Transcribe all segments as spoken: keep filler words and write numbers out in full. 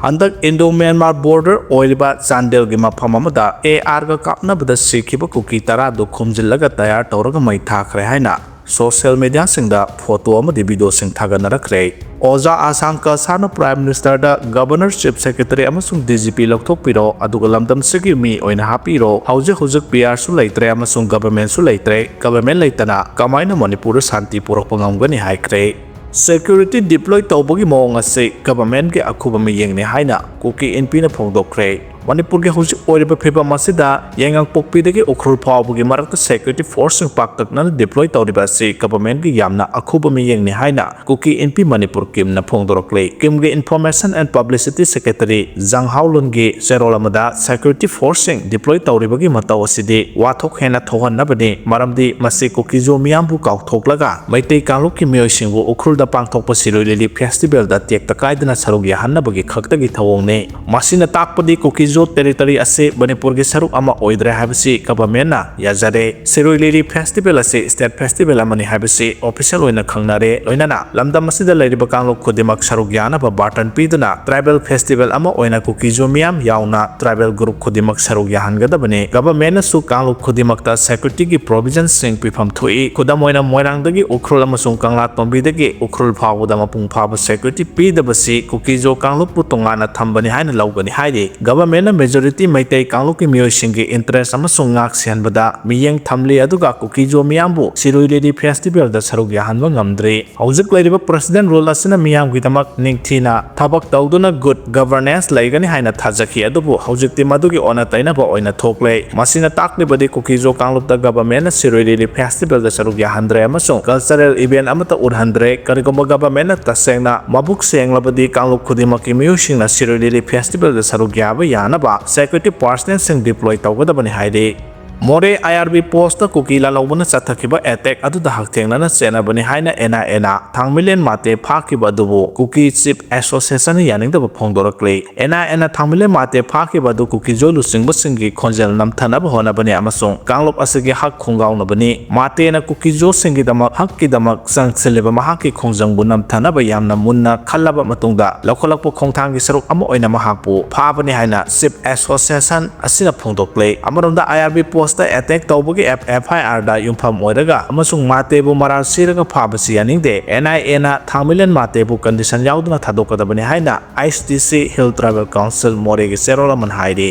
ꯍꯟꯗꯛ Indo Myanmar border ꯑꯣꯏꯔꯤꯕ ꯆꯥꯟꯗꯦꯜꯒꯤ ꯃꯐꯝ ꯑꯃꯗ AR ꯒ ꯀꯥꯞꯅꯕꯗ ꯁꯤꯈꯤꯕ ꯀꯨꯀꯤ ꯇꯔꯥꯗꯨ ꯈꯨꯝꯖꯤꯜꯂꯒ ꯇꯌꯥꯔ ꯇꯧꯔꯒ ꯃꯩ ꯊꯥꯈ꯭ꯔꯦ ꯍꯥꯏꯅ social media ꯁꯤꯡꯗ photo ꯑꯃꯗꯤ video ꯁꯤꯡ ꯊꯥꯒꯠꯅꯔꯛꯈ꯭ꯔꯦ꯫ ꯑꯣꯖꯥ ꯑꯁꯥꯡ ꯀꯁꯥꯅ Prime Minister ꯗ Governor, Chief Secretary ꯑꯃꯁꯨꯡ DGP ꯂꯧꯊꯣꯛꯄꯤꯔꯣ, ꯑꯗꯨꯒ ꯂꯝꯗꯝꯁꯤꯒꯤ ꯃꯤ ꯑꯣꯏꯅ ꯍꯥꯞꯄꯤꯔꯣ, ꯍꯧꯖꯤꯛ ꯍꯧꯖꯤꯛ PR ꯁꯨ ꯂꯩꯇ꯭ꯔꯦ ꯑꯃꯁꯨꯡ government ꯁꯨ ꯂꯩꯇ꯭ꯔꯦ, government ꯂꯩꯇꯅ ꯀꯃꯥꯏꯅ ꯃꯅꯤꯄꯨꯔꯗ ꯁꯥꯟꯇꯤ ꯄꯨꯔꯛꯄ ꯉꯝꯒꯅꯤ ꯍꯥꯏꯈ꯭ꯔꯦ꯫ Security deploy ꯇꯧꯕꯒꯤ ꯃꯑꯣꯡ ꯑꯁꯤ government ꯀꯤ ꯑꯈꯨꯕ ꯃꯤꯠꯌꯦꯡꯅꯤ ꯍꯥꯏꯅ ꯀꯨꯀꯤ ꯏꯟꯄꯤꯅ ꯐꯣꯡꯗꯣꯛꯈ꯭ꯔꯦ꯫ ꯃꯅꯤꯄꯨꯔꯒꯤ ꯍꯧꯖꯤꯛ ꯑꯣꯏꯔꯤꯕ ꯐꯤꯕꯝ ꯑꯁꯤꯗ ꯌꯥꯏꯉꯪꯄꯣꯛꯄꯤꯗꯒꯤ ꯎꯈ꯭ꯔꯨꯜ ꯐꯥꯎꯕꯒꯤ ꯃꯔꯛꯇ security force ꯁꯤꯡ ꯄꯥꯛꯇꯛꯅꯅ deploy ꯇꯧꯔꯤꯕ ꯑꯁꯤ government ꯀꯤ ꯌꯥꯝꯅ ꯑꯈꯨꯕ ꯃꯤꯠꯌꯦꯡꯅꯤ ꯍꯥꯏꯅ ꯀꯨꯀꯤ ꯏꯟꯄꯤ Manipur ꯀꯤꯝꯅ ꯐꯣꯡꯗꯣꯔꯛꯂꯤ꯫ ꯀꯤꯝꯒꯤ Information and Publicity Secretary ꯖꯪ ꯍꯥꯎꯂꯨꯟꯒꯤ ꯆꯦꯔꯣꯜ ꯑꯃꯗ security force ꯁꯤꯡ deploy ꯇꯧꯔꯤꯕꯒꯤ ꯃꯇꯧ ꯑꯁꯤꯗꯤ ꯋꯥꯊꯣꯛ ꯍꯦꯟꯅ ꯊꯣꯛꯍꯟꯅꯕꯅꯤ, ꯃꯔꯝꯗꯤ ꯃꯁꯤ ꯀꯨꯀꯤꯖꯣ ꯃꯤꯌꯥꯝꯕꯨ ꯀꯥꯎꯊꯣꯛꯂꯒ ꯃꯩꯇꯩ ꯀꯥꯡꯂꯨꯞꯀꯤ ꯃꯤꯑꯣꯏꯁꯤꯡꯕꯨ ꯎꯈ꯭ꯔꯨꯜꯗ ꯄꯥꯡꯊꯣꯛꯄ ꯁꯤꯔꯣꯏ ꯂꯤꯂꯤ festival ꯗ ꯇꯦꯛꯇ ꯀꯥꯏꯗꯅ ꯁꯔꯨꯛ ꯌꯥꯍꯟꯅꯕꯒꯤ ꯈꯛꯇꯒꯤ ꯊꯧꯑꯣꯡꯅꯤ꯫ ꯃꯁꯤꯅ ꯇꯥꯛꯄꯗꯤ ꯀꯨꯀꯤꯖꯣ territory ꯑꯁꯤ ꯃꯅꯤꯄꯨꯔꯒꯤ ꯁꯔꯨꯛ ꯑꯃ ꯑꯣꯏꯗ꯭ꯔꯦ ꯍꯥꯏꯕꯁꯤ government ꯅ ꯌꯥꯖꯔꯦ꯫ ꯁꯤꯔꯣꯏ ꯂꯤꯂꯤ festival ꯑꯁꯤ state festival ꯑꯃꯅꯤ ꯍꯥꯏꯕꯁꯤ official ꯑꯣꯏꯅ ꯈꯪꯅꯔꯦ꯫ ꯂꯣꯏꯅꯅ ꯂꯝꯗꯝ ꯑꯁꯤꯗ ꯂꯩꯔꯤꯕ ꯀꯥꯡꯂꯨꯞ ꯈꯨꯗꯤꯡꯃꯛ ꯁꯔꯨꯛ ꯌꯥꯅꯕ bargain ꯄꯤꯗꯨꯅ tribal festival ꯑꯃ ꯑꯣꯏꯅ ꯀꯨꯀꯤꯖꯣ ꯃꯤꯌꯥꯝ ꯌꯥꯎꯅ tribal group ꯈꯨꯗꯤꯡꯃꯛ ꯁꯔꯨꯛ ꯌꯥꯍꯟꯒꯗꯕꯅꯤ꯫ Government ꯅꯁꯨ ꯀꯥꯡꯂꯨꯞ ꯈꯨꯗꯤꯡꯃꯛꯇ security ꯒꯤ provision ꯁꯤꯡ ꯄꯤꯐꯝ ꯊꯣꯛꯏ꯫ ꯈꯨꯗꯝ ꯑꯣꯏꯅ ꯃꯣꯏꯔꯥꯡꯗꯒꯤ ꯎꯈ꯭ꯔꯨꯜ ꯑꯃꯁꯨꯡ ꯀꯪꯂꯥꯇꯣꯝꯕꯤꯗꯒꯤ ꯎꯈ꯭ꯔꯨꯜ ꯐꯥꯎꯕꯗ ꯃꯄꯨꯡ ꯐꯥꯕ security ꯄꯤꯗꯕꯁꯤ ꯀꯨꯀꯤꯖꯣ ꯀꯥꯡꯂꯨꯞꯄꯨ ꯇꯣꯉꯥꯟꯅ ꯊꯝꯕꯅꯤ ꯍꯥꯏꯅ ꯂꯧꯒꯅꯤ ꯍꯥꯏꯔꯤ꯫ Government ꯅ majority ꯃꯩꯇꯩ ꯀꯥꯡꯂꯨꯞꯀꯤ ꯃꯤꯑꯣꯏꯁꯤꯡꯒꯤ interest ꯑꯃꯁꯨꯡ ꯉꯥꯛ ꯁꯦꯟꯕꯗ ꯃꯤꯠꯌꯦꯡ ꯊꯝꯂꯤ, ꯑꯗꯨꯒ ꯀꯨꯀꯤꯖꯣ ꯃꯤꯌꯥꯝꯕꯨ ꯁꯤꯔꯣꯏ ꯂꯤꯂꯤ festival ꯗ ꯁꯔꯨꯛ ꯌꯥꯍꯟꯕ ꯉꯝꯗ꯭ꯔꯤ꯫ ꯍꯧꯖꯤꯛ ꯂꯩꯔꯤꯕ President Rule ꯑꯁꯤꯅ ꯃꯤꯌꯥꯝꯒꯤꯗꯃꯛ ꯅꯤꯡꯊꯤꯅ ꯊꯕꯛ ꯇꯧꯗꯨꯅ good governance ꯂꯩꯒꯅꯤ ꯍꯥꯏꯅ ꯊꯥꯖꯈꯤ, ꯑꯗꯨꯕꯨ ꯍꯧꯖꯤꯛꯇꯤ ꯃꯗꯨꯒꯤ ꯑꯣꯟꯅ ꯇꯩꯅꯕ ꯑꯣꯏꯅ ꯊꯣꯛꯂꯦ꯫ ꯃꯁꯤꯅ ꯇꯥꯛꯂꯤꯕꯗꯤ ꯀꯨꯀꯤꯖꯣ ꯀꯥꯡꯂꯨꯞꯇ government ꯅ ꯁꯤꯔꯣꯏ ꯂꯤꯂꯤ festival ꯗ ꯁꯔꯨꯛ ꯌꯥꯍꯟꯗ꯭ꯔꯦ ꯑꯃꯁꯨꯡ cultural event ꯑꯃꯠꯇ ꯎꯠꯍꯟꯗ꯭ꯔꯦ꯫ ꯀꯔꯤꯒꯨꯝꯕ government ꯅ ꯇꯁꯦꯡꯅ ꯃꯕꯨꯛ ꯁꯦꯡꯂꯕꯗꯤ ꯀꯥꯡꯂꯨꯞ ꯈꯨꯗꯤꯡꯃꯛꯀꯤ ꯃꯤꯑꯣꯏꯁꯤꯡꯅ ꯁꯤꯔꯣꯏ ꯂꯤꯂꯤ festival ꯗ ꯁꯔꯨꯛ ꯌꯥꯕ ꯌꯥꯅꯕ security personnel ꯁꯤꯡ deploy ꯇꯧꯒꯗꯕꯅꯤ ꯍꯥꯏꯔꯤ꯫ ꯃꯣꯔꯦ ꯑꯥꯏ ꯑꯥꯔ ꯕꯤ ꯄꯣꯁꯇ ꯀꯨꯀꯤ ꯂꯥꯜꯍꯧꯕꯅ ꯆꯠꯊꯈꯤꯕ ꯑꯦꯇꯦꯛ ꯑꯗꯨꯗ ꯍꯛꯊꯦꯡꯅꯅ ꯆꯦꯟꯅꯕꯅꯤ ꯍꯥꯏꯅ ꯑꯦꯟ ꯑꯥꯏ ꯑꯦꯅ ꯊꯥꯡꯃꯩꯂꯦꯟ ꯃꯥꯇꯦ ꯐꯥꯈꯤꯕ ꯑꯗꯨꯕꯨ ꯀꯨꯀꯤ ꯆꯤꯐ ꯑꯦꯁꯣꯁꯤꯌꯦꯁꯟꯅ ꯌꯥꯅꯤꯡꯗꯕ ꯐꯣꯡꯗꯣꯔꯛꯂꯤ꯫ ꯑꯦꯟ ꯑꯥꯏ ꯑꯦꯅ ꯊꯥꯡꯃꯩꯂꯦꯟ ꯃꯥꯇꯦ ꯐꯥꯈꯤꯕ ꯑꯗꯨ ꯀꯨꯀꯤꯖꯣ ꯂꯨꯆꯤꯡꯕꯁꯤꯡꯒꯤ ꯈꯣꯟꯖꯦꯜ ꯅꯝꯊꯅꯕ ꯍꯣꯠꯅꯕꯅꯤ ꯑꯃꯁꯨꯡ ꯀꯥꯡꯂꯨꯞ ꯑꯁꯤꯒꯤ ꯍꯛ ꯈꯣꯡꯒꯥꯎꯅꯕꯅꯤ꯫ ꯃꯥꯇꯦꯅ ꯀꯨꯀꯤꯖꯣꯁꯤꯡꯒꯤꯗꯃꯛ ꯍꯛꯀꯤꯗꯃꯛ ꯆꯪꯁꯤꯜꯂꯤꯕ ꯃꯍꯥꯛꯀꯤ ꯈꯣꯡꯖꯪꯕꯨ ꯅꯝꯊꯅꯕ ꯌꯥꯝꯅ ꯃꯨꯟꯅ ꯈꯜꯂꯕ ꯃꯇꯨꯡꯗ ꯂꯧꯈꯠꯂꯛꯄ ꯈꯣꯡꯊꯥꯡꯒꯤ ꯁꯔꯨꯛ ꯑꯃ ꯑꯣꯏꯅ ꯃꯍꯥꯛꯄꯨ ꯐꯥꯕꯅꯤ ꯍꯥꯏꯅ ꯆꯤꯐ ꯑꯦꯁꯣꯁꯤꯌꯦꯁꯟ ꯑꯁꯤꯅ ꯐꯣꯡꯗꯣꯛꯂꯦ꯫ ꯑꯃꯔꯣꯝꯗ ꯑꯥꯏ ꯑꯥꯔ ꯕꯤ ꯄꯣꯁꯇ ꯑꯦꯇꯦꯛ ꯇꯧꯕꯒꯤ ꯑꯦꯐ ꯑꯥꯏ ꯑꯥꯔꯗ ꯌꯨꯝꯐꯝ ꯑꯣꯏꯔꯒ ꯑꯃꯁꯨꯡ ꯃꯥꯇꯦꯕꯨ ꯃꯔꯥꯜ ꯁꯤꯔꯒ ꯐꯥꯕꯁꯤ ꯌꯥꯅꯤꯡꯗꯦ꯫ ꯑꯦꯟ ꯑꯥꯏ ꯑꯦꯅ ꯊꯥꯡꯃꯩꯂꯦꯟ ꯃꯥꯇꯦꯕꯨ ꯀꯟꯗꯤꯁꯟ ꯌꯥꯎꯗꯅ ꯊꯥꯗꯣꯛꯀꯗꯕꯅꯤ ꯍꯥꯏꯅ ꯑꯩꯆ ꯗꯤ ꯁꯤ ꯍꯤꯜ ꯇ꯭ꯔꯥꯏꯕꯦꯜ ꯀꯥꯎꯟꯁꯤꯜ ꯃꯣꯔꯦꯒꯤ ꯆꯦꯔꯣꯜ ꯑꯃꯅ ꯍꯥꯏꯔꯤ꯫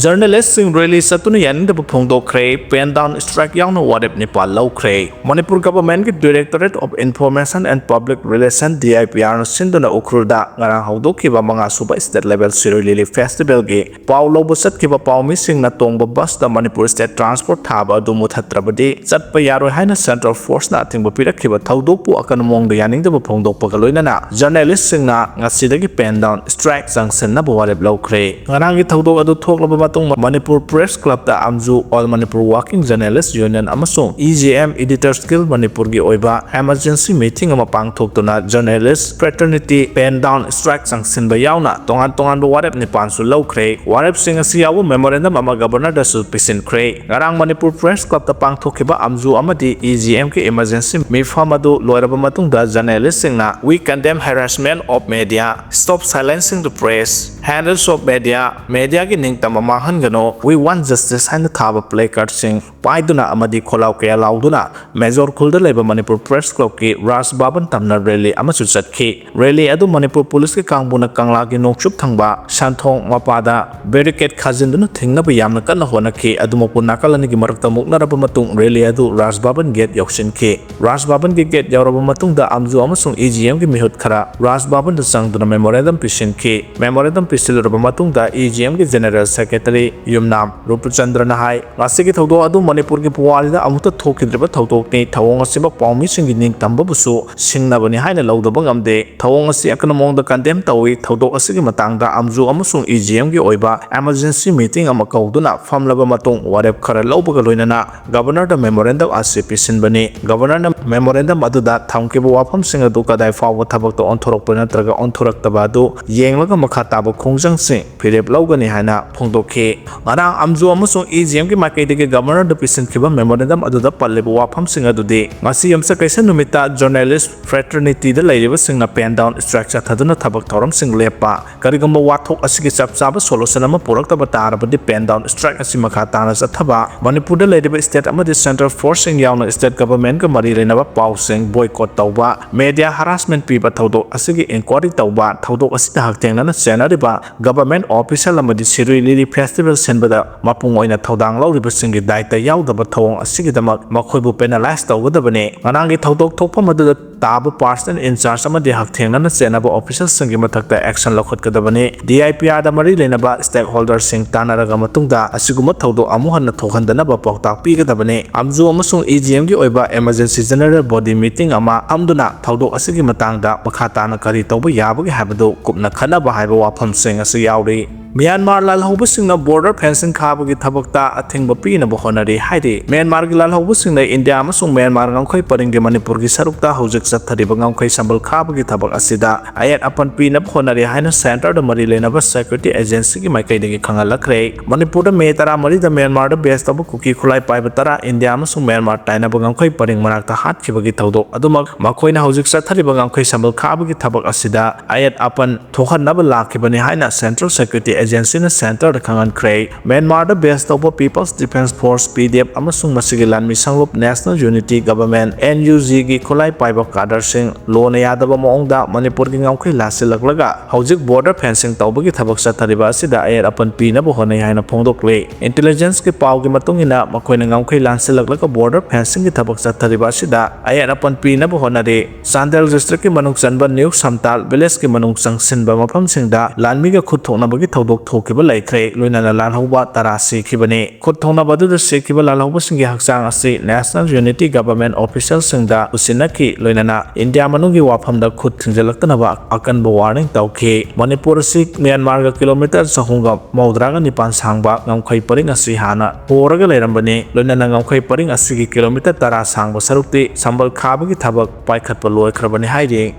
ꯖꯔꯅꯦꯂꯤꯁꯁꯤꯡ ꯔꯦꯂꯤ ꯆꯠꯇꯨꯅ ꯌꯥꯅꯤꯡꯗꯕ ꯐꯣꯡꯗꯣꯛꯈ꯭ꯔꯦ꯫ ꯄꯦꯟ ꯗꯥꯎꯟ ꯁ꯭ꯇ꯭ꯔꯥꯏꯛ ꯌꯥꯎꯅ ꯋꯥꯔꯦꯞ ꯅꯤꯄꯥꯜ ꯂꯧꯈ꯭ꯔꯦ꯫ Manipur ꯒꯚꯔꯟꯃꯦꯟꯠꯀꯤ Directorate of Information and Public Relation, D I P ꯑꯥꯔꯅ ꯁꯤꯟꯗꯨꯅ ꯎꯈ꯭ꯔꯨꯜꯗ ꯉꯔꯥꯡ ꯍꯧꯗꯣꯛꯈꯤꯕ ꯃꯉꯥ ꯁꯨꯕ ꯁ꯭ꯇꯦꯠ ꯂꯦꯚꯦꯜ ꯁꯤꯔꯣꯏ ꯂꯤꯂꯤ ꯐꯦꯁꯇꯤꯚꯦꯜꯒꯤ ꯄꯥꯎ ꯂꯧꯕ ꯆꯠꯈꯤꯕ ꯄꯥꯎꯃꯤꯁꯤꯡꯅ ꯇꯣꯡꯕ ꯕꯁꯇ ꯃꯅꯤꯄꯨꯔ ꯁ꯭ꯇꯦꯠ ꯇ꯭ꯔꯥꯟꯁꯄꯣꯔꯠ ꯊꯥꯕ ꯑꯗꯨ ꯃꯨꯊꯠꯇ꯭ꯔꯕꯗꯤ ꯆꯠꯄ ꯌꯥꯔꯣꯏ ꯍꯥꯏꯅ ꯁꯦꯟꯇ꯭ꯔꯦꯜ ꯐꯣꯔꯁꯅ ꯑꯊꯤꯡꯕ ꯄꯤꯔꯛꯈꯤꯕ ꯊꯧꯗꯣꯛꯄꯨ ꯑꯀꯟꯕ ꯃꯑꯣꯡꯗ ꯌꯥꯅꯤꯡꯗꯕ ꯐꯣꯡꯗꯣꯛꯄꯒ ꯂꯣꯏꯅꯅ ꯖꯔꯅꯦꯂꯤꯁꯁꯤꯡꯅ ꯉꯁꯤꯗꯒꯤ ꯄꯦꯟ ꯗꯥꯎꯟ ꯁ꯭ꯇ꯭ꯔꯥꯏꯛ ꯆꯪꯁꯤꯟꯅꯕ ꯋꯥꯔꯦꯞ ꯂꯧꯈ꯭ꯔꯦ꯫ ꯉꯔꯥꯡꯒꯤ ꯊꯧꯗꯣꯛ ꯑꯗꯨ ꯊꯣꯛꯂꯕ ꯃꯇꯨꯡ ꯃꯅꯤꯄꯨꯔ ꯄ꯭ꯔꯦꯁ ꯀ꯭ꯂꯕꯇ ꯑꯝꯖꯨ, all Manipur working journalists union ꯑꯃꯁꯨꯡ E J M Editors Guild ꯃꯅꯤꯄꯨꯔꯒꯤ ꯑꯣꯏꯕ ꯏꯃꯔꯖꯦꯟꯁꯤ ꯃꯤꯇꯤꯡ ꯑꯃ ꯄꯥꯡꯊꯣꯛꯇꯨꯅ journalist fraternity pen down strike ꯆꯪꯁꯤꯟꯕ ꯌꯥꯎꯅ ꯇꯣꯉꯥꯟ ꯇꯣꯉꯥꯟꯕ ꯋꯥꯔꯦꯞ ꯅꯤꯄꯥꯟꯁꯨ ꯂꯧꯈ꯭ꯔꯦ꯫ ꯋꯥꯔꯦꯞꯁꯤꯡ ꯑꯁꯤ ꯌꯥꯎꯕ ꯃꯦꯃꯣꯔꯦꯟꯗꯝ ꯑꯃ ꯒꯕꯔꯅꯔꯗꯁꯨ ꯄꯤꯁꯤꯟꯈ꯭ꯔꯦ꯫ ꯉꯔꯥꯡ ꯃꯅꯤꯄꯨꯔ ꯄ꯭ꯔꯦꯁ ꯀ꯭ꯂꯕꯇ ꯄꯥꯡꯊꯣꯛꯈꯤꯕ ꯑꯝꯖꯨ ꯑꯃꯗꯤ ꯏ ꯖꯦ ꯑꯦꯝꯒꯤ ꯏꯃꯔꯖꯦꯟꯁꯤ ꯃꯤꯐꯝ ꯑꯗꯨ ꯂꯣꯏꯔꯕ ꯃꯇꯨꯡꯗ ꯖꯔꯅꯦꯂꯤꯁꯁꯤꯡꯅ "We condemn harassment of media, stop silencing the press, handles of media, ꯃꯦꯗꯤꯌꯥꯒꯤ ꯅꯤꯡꯇꯝꯕ ꯃꯥꯡꯍꯟꯒꯅꯨ, We want justice" ꯍꯥꯏꯅ ꯊꯥꯕ ꯄ꯭ꯂꯦ ꯀꯥꯔꯗꯁꯤꯡ ꯄꯥꯏꯗꯨꯅ ꯑꯃꯗꯤ ꯈꯣꯜꯂꯥꯎ ꯀꯌꯥ ꯂꯥꯎꯗꯨꯅ ꯃꯦꯖꯣꯔ ꯈꯨꯜꯗ ꯂꯩꯕ ꯃꯅꯤꯄꯨꯔ ꯄ꯭ꯔꯦꯁ ꯀ꯭ꯂꯕꯀꯤ ꯔꯥꯖ ꯚꯕꯟ ꯇꯝꯅ ꯔꯦꯂꯤ ꯑꯃꯁꯨ ꯆꯠꯈꯤ꯫ ꯔꯦꯂꯤ ꯑꯗꯨ ꯃꯅꯤꯄꯨꯔ ꯄꯨꯂꯤꯁꯀꯤ ꯀꯥꯡꯕꯨꯅ ꯀꯪꯂꯥꯒꯤ ꯅꯣꯡꯆꯨꯞ ꯊꯪꯕ ꯁꯟꯊꯣꯡ ꯃꯄꯥꯗ ꯕꯦꯔꯤꯀꯦꯗ ꯈꯥꯖꯤꯟꯗꯨꯅ ꯊꯤꯡꯅꯕ ꯌꯥꯝꯅ ꯀꯟꯅ ꯍꯣꯠꯅꯈꯤ꯫ ꯑꯗꯨꯃꯛꯄꯨ ꯅꯥꯀꯜ ꯑꯅꯤꯒꯤ ꯃꯔꯛꯇ ꯃꯨꯛꯅꯔꯕ ꯃꯇꯨꯡ ꯔꯦꯂꯤ ꯑꯗꯨ ꯔꯥꯖ ꯚꯕꯟ ꯒꯦꯠ ꯌꯧꯁꯤꯟꯈꯤ꯫ ꯔꯥꯖ ꯚꯕꯟꯒꯤ ꯒꯦꯠ ꯌꯧꯔꯕ ꯃꯇꯨꯡꯗ ꯑꯝꯖꯨ ꯑꯃꯁꯨꯡ ꯏ ꯖꯤ ꯑꯦꯝꯒꯤ ꯃꯤꯍꯨꯠ ꯈꯔ ꯔꯥꯖ ꯚꯕꯟꯗ ꯆꯪꯗꯨꯅ ꯃꯦꯃꯣꯔꯦꯟꯗꯝ ꯄꯤꯁꯤꯟꯈꯤ꯫ ꯃꯦꯃꯣꯔꯦꯟꯗꯝ ꯄꯤꯁꯤꯜꯂꯨꯔꯕ ꯃꯇꯨꯡꯗ ꯏ ꯖꯤ ꯑꯦꯝꯒꯤ ꯖꯦꯅꯔꯦꯜ ꯁꯦꯀ꯭ꯔꯦꯇꯔꯤ ꯁꯦꯀ꯭ꯔꯦꯇꯔꯤ ꯌꯨꯝꯅꯥꯝ ꯔꯨꯄꯆꯟꯗ꯭ꯔꯅ ꯍꯥꯏ, ꯉꯁꯤꯒꯤ ꯊꯧꯗꯣꯛ ꯑꯗꯨ ꯃꯅꯤꯄꯨꯔꯒꯤ ꯄꯨꯋꯥꯔꯤꯗ ꯑꯃꯨꯛꯇ ꯊꯣꯛꯈꯤꯗ꯭ꯔꯤꯕ ꯊꯧꯗꯣꯛꯅꯤ꯫ ꯊꯧꯑꯣꯡ ꯑꯁꯤꯃꯛ ꯄꯥꯎꯃꯤꯁꯤꯡꯒꯤ ꯅꯤꯡꯇꯝꯕꯕꯨꯁꯨ ꯁꯤꯡꯅꯕꯅꯤ ꯍꯥꯏꯅ ꯂꯧꯗꯕ ꯉꯝꯗꯦ꯫ ꯊꯧꯑꯣꯡ ꯑꯁꯤ ꯑꯀꯟꯕ ꯃꯑꯣꯡꯗ ꯀꯟꯗꯦꯝ ꯇꯧꯏ꯫ ꯊꯧꯗꯣꯛ ꯑꯁꯤꯒꯤ ꯃꯇꯥꯡꯗ ꯑꯝꯖꯨ ꯑꯃꯁꯨꯡ ꯏ ꯖꯤ ꯑꯦꯝꯒꯤ ꯑꯣꯏꯕ ꯏꯃꯔꯖꯦꯟꯁꯤ ꯃꯤꯇꯤꯡ ꯑꯃ ꯀꯧꯗꯨꯅ ꯐꯝꯂꯕ ꯃꯇꯨꯡ ꯋꯥꯔꯦꯞ ꯈꯔ ꯂꯧꯕꯒ ꯂꯣꯏꯅꯅ ꯒꯕꯔꯅꯔꯗ ꯃꯦꯃꯣꯔꯦꯟꯗꯝ ꯑꯁꯤ ꯄꯤꯁꯤꯟꯕꯅꯤ꯫ ꯒꯕꯔꯅꯔꯅ ꯃꯦꯃꯣꯔꯦꯟꯗꯝ ꯑꯗꯨꯗ ꯊꯝꯈꯤꯕ ꯋꯥꯐꯝꯁꯤꯡ ꯑꯗꯨ ꯀꯗꯥꯏ ꯐꯥꯎꯕ ꯊꯕꯛꯇ ꯑꯣꯟꯊꯣꯔꯛꯄ ꯅꯠꯇ꯭ꯔꯒ ꯑꯣꯟꯊꯣꯔꯛꯇꯕ ꯑꯗꯨ ꯌꯦꯡꯂꯒ ꯃꯈꯥ ꯇꯥꯕ ꯈꯣꯡꯖꯪꯁꯤꯡ ꯐꯤꯔꯦꯞ ꯂꯧꯒꯅꯤ ꯍꯥꯏꯅ ꯐꯣꯡꯗꯣꯛꯈꯤ꯫ ꯉꯔꯥꯡ ꯑꯝꯖꯨ ꯑꯃꯁꯨꯡ ꯏ ꯖꯤ ꯑꯦꯝꯒꯤ ꯃꯥꯏꯀꯩꯗꯒꯤ ꯒꯕꯔꯅꯔꯗ ꯄꯤꯁꯤꯟꯈꯤꯕ ꯃꯦꯃꯣꯔꯦꯟꯗꯝ ꯑꯗꯨꯗ ꯄꯜꯂꯤꯕ ꯋꯥꯐꯝꯁꯤꯡ ꯑꯗꯨꯗꯤ ꯉꯁꯤ ꯌꯨꯝꯁꯀꯩꯁ ꯅꯨꯃꯤꯠꯇ ꯖꯔꯅꯦꯂꯤꯁ ꯐ꯭ꯔꯦꯇꯔꯅꯤꯇꯤꯗ ꯂꯩꯔꯤꯕꯁꯤꯡꯅ ꯄꯦꯟ ꯗꯥꯎꯟ ꯁ꯭ꯇ꯭ꯔꯥꯏꯛ ꯆꯠꯊꯗꯨꯅ ꯊꯕꯛ ꯊꯧꯔꯝꯁꯤꯡ ꯂꯦꯞꯄ, ꯀꯔꯤꯒꯨꯝꯕ ꯋꯥꯊꯣꯛ ꯑꯁꯤꯒꯤ ꯆꯞ ꯆꯥꯕ ꯁꯣꯂꯨꯁꯟ ꯑꯃ ꯄꯨꯔꯛꯇꯕ ꯇꯥꯔꯕꯗꯤ ꯄꯦꯟ ꯗꯥꯎꯟ ꯁ꯭ꯇ꯭ꯔꯥꯏꯛ ꯑꯁꯤ ꯃꯈꯥ ꯇꯥꯅ ꯆꯠꯊꯕ, ꯃꯅꯤꯄꯨꯔꯗ ꯂꯩꯔꯤꯕ ꯁ꯭ꯇꯦꯠ ꯑꯃꯗꯤ ꯁꯦꯟꯇ꯭ꯔꯦꯜ ꯐꯣꯔꯁꯁꯤꯡ ꯌꯥꯎꯅ ꯁ꯭ꯇꯦꯠ ꯒꯚꯔꯟꯃꯦꯟꯠꯀ ꯃꯔꯤ ꯂꯩꯅꯕ ꯄꯥꯎꯁꯤꯡ ꯕꯣꯏꯀꯣꯠ ꯇꯧꯕ, ꯃꯦꯗꯤꯌꯥ ꯍꯔꯥꯁꯃꯦꯟꯠ ꯄꯤꯕ ꯊꯧꯗꯣꯛ ꯑꯁꯤꯒꯤ ꯏꯟꯀ꯭ꯋꯥꯔꯤ ꯇꯧꯕ, ꯊꯧꯗꯣꯛ ꯑꯁꯤꯗ ꯍꯛꯊꯦꯡꯅꯅ ꯆꯦꯟꯅꯔꯤꯕ ꯒꯚꯔꯟꯃꯦꯟꯠ ꯑꯣꯐꯤꯁꯤꯌꯦꯜ ꯑꯃꯗꯤ ꯁꯤꯔꯨꯏ ꯂꯤꯂꯤ ꯐꯦꯁꯇꯤꯚꯦꯜ ꯁꯤꯟꯕꯗ ꯃꯄꯨꯡ ꯑꯣꯏꯅ ꯊꯧꯗꯥꯡ ꯂꯧꯔꯤꯕꯁꯤꯡꯒꯤ ꯗꯥꯏꯇ ꯌꯥꯎꯗꯕ ꯊꯧꯑꯣꯡ ꯑꯁꯤꯒꯤꯗꯃꯛ ꯃꯈꯣꯏꯕꯨ ꯄꯦꯅꯥꯂꯥꯏꯖ ꯇꯧꯒꯗꯕꯅꯤ꯫ ꯉꯔꯥꯡꯒꯤ ꯊꯧꯗꯣꯛ ꯊꯣꯛꯐꯝ ꯑꯗꯨꯗ ꯇꯥꯕ ꯄꯥꯔꯁꯅꯦꯜ ꯏꯟꯆꯥꯔꯖ ꯑꯃꯗꯤ ꯍꯛꯊꯦꯡꯅꯅ ꯆꯦꯟꯅꯕ ꯑꯣꯐꯤꯁꯤꯌꯦꯜꯁꯤꯡꯒꯤ ꯃꯊꯛꯇ ꯑꯦꯛꯁꯟ ꯂꯧꯈꯠꯀꯗꯕꯅꯤ꯫ ꯗꯤ ꯑꯥꯏ ꯄꯤ ꯑꯥꯔꯗ ꯃꯔꯤ ꯂꯩꯅꯕ ꯁ꯭ꯇꯦꯛꯍꯣꯜꯗꯔꯁꯤꯡ ꯇꯥꯟꯅꯔꯒ ꯃꯇꯨꯡꯗ ꯑꯁꯤꯒꯨꯝꯕ ꯊꯧꯗꯣꯛ ꯑꯃꯨꯛ ꯍꯟꯅ ꯊꯣꯛꯍꯟꯗꯅꯕ ꯄꯥꯎꯇꯥꯛ ꯄꯤꯒꯗꯕꯅꯤ꯫ ꯑꯝꯖꯨ ꯑꯃꯁꯨꯡ ꯏ ꯖꯤ ꯑꯦꯝꯒꯤ ꯑꯣꯏꯕ ꯏꯃꯔꯖꯦꯟꯁꯤ ꯖꯦꯅꯔꯦꯜ ꯕꯣꯗꯤ ꯃꯤꯇꯤꯡ ꯑꯃ ꯐꯝꯗꯨꯅ ꯊꯧꯗꯣꯛ ꯑꯁꯤꯒꯤ ꯃꯇꯥꯡꯗ ꯃꯈꯥ ꯇꯥꯅ ꯀꯔꯤ ꯇꯧꯕ ꯌꯥꯕꯒꯦ ꯍꯥꯏꯕꯗꯨ ꯀꯨꯞꯅ ꯈꯟꯅꯕ ꯍꯥꯏꯕ ꯋꯥꯐꯝꯁꯤꯡ ꯑꯁꯤ ꯌꯥꯎꯔꯤ꯫ ꯃ꯭ꯌꯥꯟꯃꯥꯔ ꯂꯥꯜꯍꯧꯕꯁꯤꯡꯅ ꯕꯣꯔꯗꯔ ꯐꯦꯟꯁꯤꯡ ꯈꯥꯕꯒꯤ ꯊꯕꯛꯇ ꯑꯊꯤꯡꯕ ꯄꯤꯅꯕ ꯍꯣꯠꯅꯔꯤ ꯍꯥꯏꯔꯤ꯫ ꯃ꯭ꯌꯥꯟꯃꯥꯔꯒꯤ ꯂꯥꯜꯍꯧꯕꯁꯤꯡꯅ ꯏꯟꯗꯤꯌꯥ ꯑꯃꯁꯨꯡ ꯃ꯭ꯌꯥꯟꯃꯥꯔ ꯉꯝꯈꯩ ꯄꯔꯤꯡꯒꯤ ꯃꯅꯤꯄꯨꯔꯒꯤ ꯁꯔꯨꯛꯇ ꯍꯧꯖꯤꯛ ꯆꯠꯊꯔꯤꯕ ꯉꯝꯈꯩ ꯁꯝꯕꯜ ꯈꯥꯕꯒꯤ ꯊꯕꯛ ꯑꯁꯤꯗ ꯑꯌꯦꯠ ꯑꯄꯟ ꯄꯤꯅꯕ ꯍꯣꯠꯅꯔꯤ ꯍꯥꯏꯅ ꯁꯦꯟꯇꯔꯗ ꯃꯔꯤ ꯂꯩꯅꯕ ꯁꯦꯀ꯭ꯌꯨꯔꯤꯇꯤ ꯑꯦꯖꯦꯟꯁꯤꯒꯤ ꯃꯥꯏꯀꯩꯗꯒꯤ ꯈꯪꯍꯜꯂꯛꯈ꯭ꯔꯦ꯫ ꯃꯅꯤꯄꯨꯔꯗ ꯃꯦ ꯇꯔꯥꯃꯔꯤꯗ ꯃ꯭ꯌꯥꯟꯃꯥꯔꯗ ꯕꯦꯁ ꯇꯧꯕ ꯀꯨꯀꯤ ꯈꯨꯠꯂꯥꯏ ꯄꯥꯏꯕ ꯇꯔꯥ ꯏꯟꯗꯤꯌꯥ ꯑꯃꯁꯨꯡ ꯃ꯭ꯌꯥꯟꯃꯥꯔ ꯇꯥꯏꯅꯕ ꯉꯝꯈꯩ ꯄꯔꯤꯡ ꯃꯅꯥꯛꯇ ꯍꯥꯠꯈꯤꯕꯒꯤ ꯊꯧꯗꯣꯛ ꯑꯗꯨꯃꯛ ꯃꯈꯣꯏꯅ ꯍꯧꯖꯤꯛ ꯆꯠꯊꯔꯤꯕ ꯉꯝꯈꯩ ꯁꯝꯕꯜ ꯈꯥꯕꯒꯤ ꯊꯕꯛ ꯑꯁꯤꯗ ꯑꯌꯦꯠ ꯑꯄꯟ ꯊꯣꯛꯍꯟꯅꯕ ꯂꯥꯛꯈꯤꯕꯅꯤ ꯍꯥꯏꯅ ꯁꯦꯟꯇ꯭ꯔꯦꯜ ꯁꯦꯀ꯭ꯌꯨꯔꯤꯇꯤ ꯑꯦꯖꯦꯟꯁꯤꯅ ꯁꯦꯟꯇꯔꯗ ꯈꯪꯍꯟꯈ꯭ꯔꯦ꯫ ꯃ꯭ꯌꯥꯟꯃꯥꯔꯗ ꯕꯦꯁ ꯇꯧꯕ people's defence force, P D F, ꯑꯃꯁꯨꯡ ꯃꯁꯤꯒꯤ ꯂꯥꯟꯃꯤ ꯁꯪꯂꯨꯞ national unity government, N U ꯖꯤꯒꯤ ꯈꯨꯠꯂꯥꯏ ꯄꯥꯏꯕ ꯀꯥꯗꯔꯁꯤꯡ ꯂꯣꯅ ꯌꯥꯗꯕ ꯃꯑꯣꯡꯗ ꯃꯅꯤꯄꯨꯔꯒꯤ ꯉꯝꯈꯩ ꯂꯥꯟꯁꯤꯜꯂꯛꯂꯒ ꯍꯧꯖꯤꯛ ꯕꯣꯔꯗꯔ ꯐꯦꯟꯁꯤꯡ ꯇꯧꯕꯒꯤ ꯊꯕꯛ ꯆꯠꯊꯔꯤꯕ ꯑꯁꯤꯗ ꯑꯌꯦꯠ ꯑꯄꯟ ꯄꯤꯅꯕ ꯍꯣꯠꯅꯩ ꯍꯥꯏꯅ ꯐꯣꯡꯗꯣꯛꯂꯤ꯫ ꯏꯟꯇꯦꯂꯤꯖꯦꯟꯁꯀꯤ ꯄꯥꯎꯒꯤ ꯃꯇꯨꯡ ꯏꯟꯅ ꯃꯈꯣꯏꯅ ꯉꯝꯈꯩ ꯂꯥꯟꯁꯤꯜꯂꯛꯂꯒ ꯕꯣꯔꯗꯔ ꯐꯦꯟꯁꯤꯡꯒꯤ ꯊꯕꯛ ꯆꯠꯊꯔꯤꯕ ꯑꯁꯤꯗ ꯑꯌꯦꯠ ꯑꯄꯟ ꯄꯤꯅꯕ ꯍꯣꯠꯅꯔꯤ꯫ ꯆꯥꯟꯗꯦꯜ ꯗꯤꯁꯇ꯭ꯔꯤꯛꯀꯤ ꯃꯅꯨꯡ ꯆꯟꯕ ꯅ꯭ꯌꯨ ꯁꯝꯇꯥꯜ ꯚꯤꯂꯦꯖꯀꯤ ꯃꯅꯨꯡ ꯆꯪꯁꯤꯟꯕ ꯃꯐꯝꯁꯤꯡꯗ ꯂꯥꯟꯃꯤꯒ ꯈꯨꯠ ꯊꯣꯛꯅꯕꯒꯤ ꯊꯧꯗꯣꯛ ꯊꯣꯛꯈꯤꯕ ꯂꯩꯈ꯭ꯔꯦ, ꯂꯣꯏꯅꯅ ꯂꯥꯜꯍꯧꯕ ꯇꯔꯥ ꯁꯤꯈꯤꯕꯅꯤ꯫ ꯈꯨꯠ ꯊꯣꯡꯅꯕ ꯑꯗꯨꯗ ꯁꯤꯈꯤꯕ ꯂꯥꯜꯍꯧꯕꯁꯤꯡꯒꯤ ꯍꯛꯆꯥꯡ ꯑꯁꯤ National Unity Government officialꯁꯤꯡꯗ ꯄꯨꯁꯤꯟꯅꯈꯤ, ꯂꯣꯏꯅꯅ ꯏꯟꯗꯤꯌꯥ ꯃꯅꯨꯡꯒꯤ ꯋꯥꯐꯝꯗ ꯈꯨꯠ ꯊꯤꯡꯖꯤꯜꯂꯛꯇꯅꯕ ꯑꯀꯟꯕ warning ꯇꯧꯈꯤ꯫ ꯃꯅꯤꯄꯨꯔ ꯑꯁꯤ ꯃ꯭ꯌꯥꯟꯃꯥꯔꯒ kilometre ꯆꯍꯨꯝꯒ ꯃꯧꯗ꯭ꯔꯥꯒ ꯅꯤꯄꯥꯟ ꯁꯥꯡꯕ ꯉꯝꯈꯩ ꯄꯔꯤꯡ ꯑꯁꯤ ꯍꯥꯟꯅ ꯍꯣꯔꯒ ꯂꯩꯔꯝꯕꯅꯤ, ꯂꯣꯏꯅꯅ ꯉꯝꯈꯩ ꯄꯔꯤꯡ ꯑꯁꯤꯒꯤ kilometre ꯇꯔꯥ ꯁꯥꯡꯕ ꯁꯔꯨꯛꯇꯤ ꯁꯝꯕꯜ ꯈꯥꯕꯒꯤ ꯊꯕꯛ ꯄꯥꯏꯈꯠꯄ ꯂꯣꯏꯈ꯭ꯔꯕꯅꯤ ꯍꯥꯏꯔꯤ꯫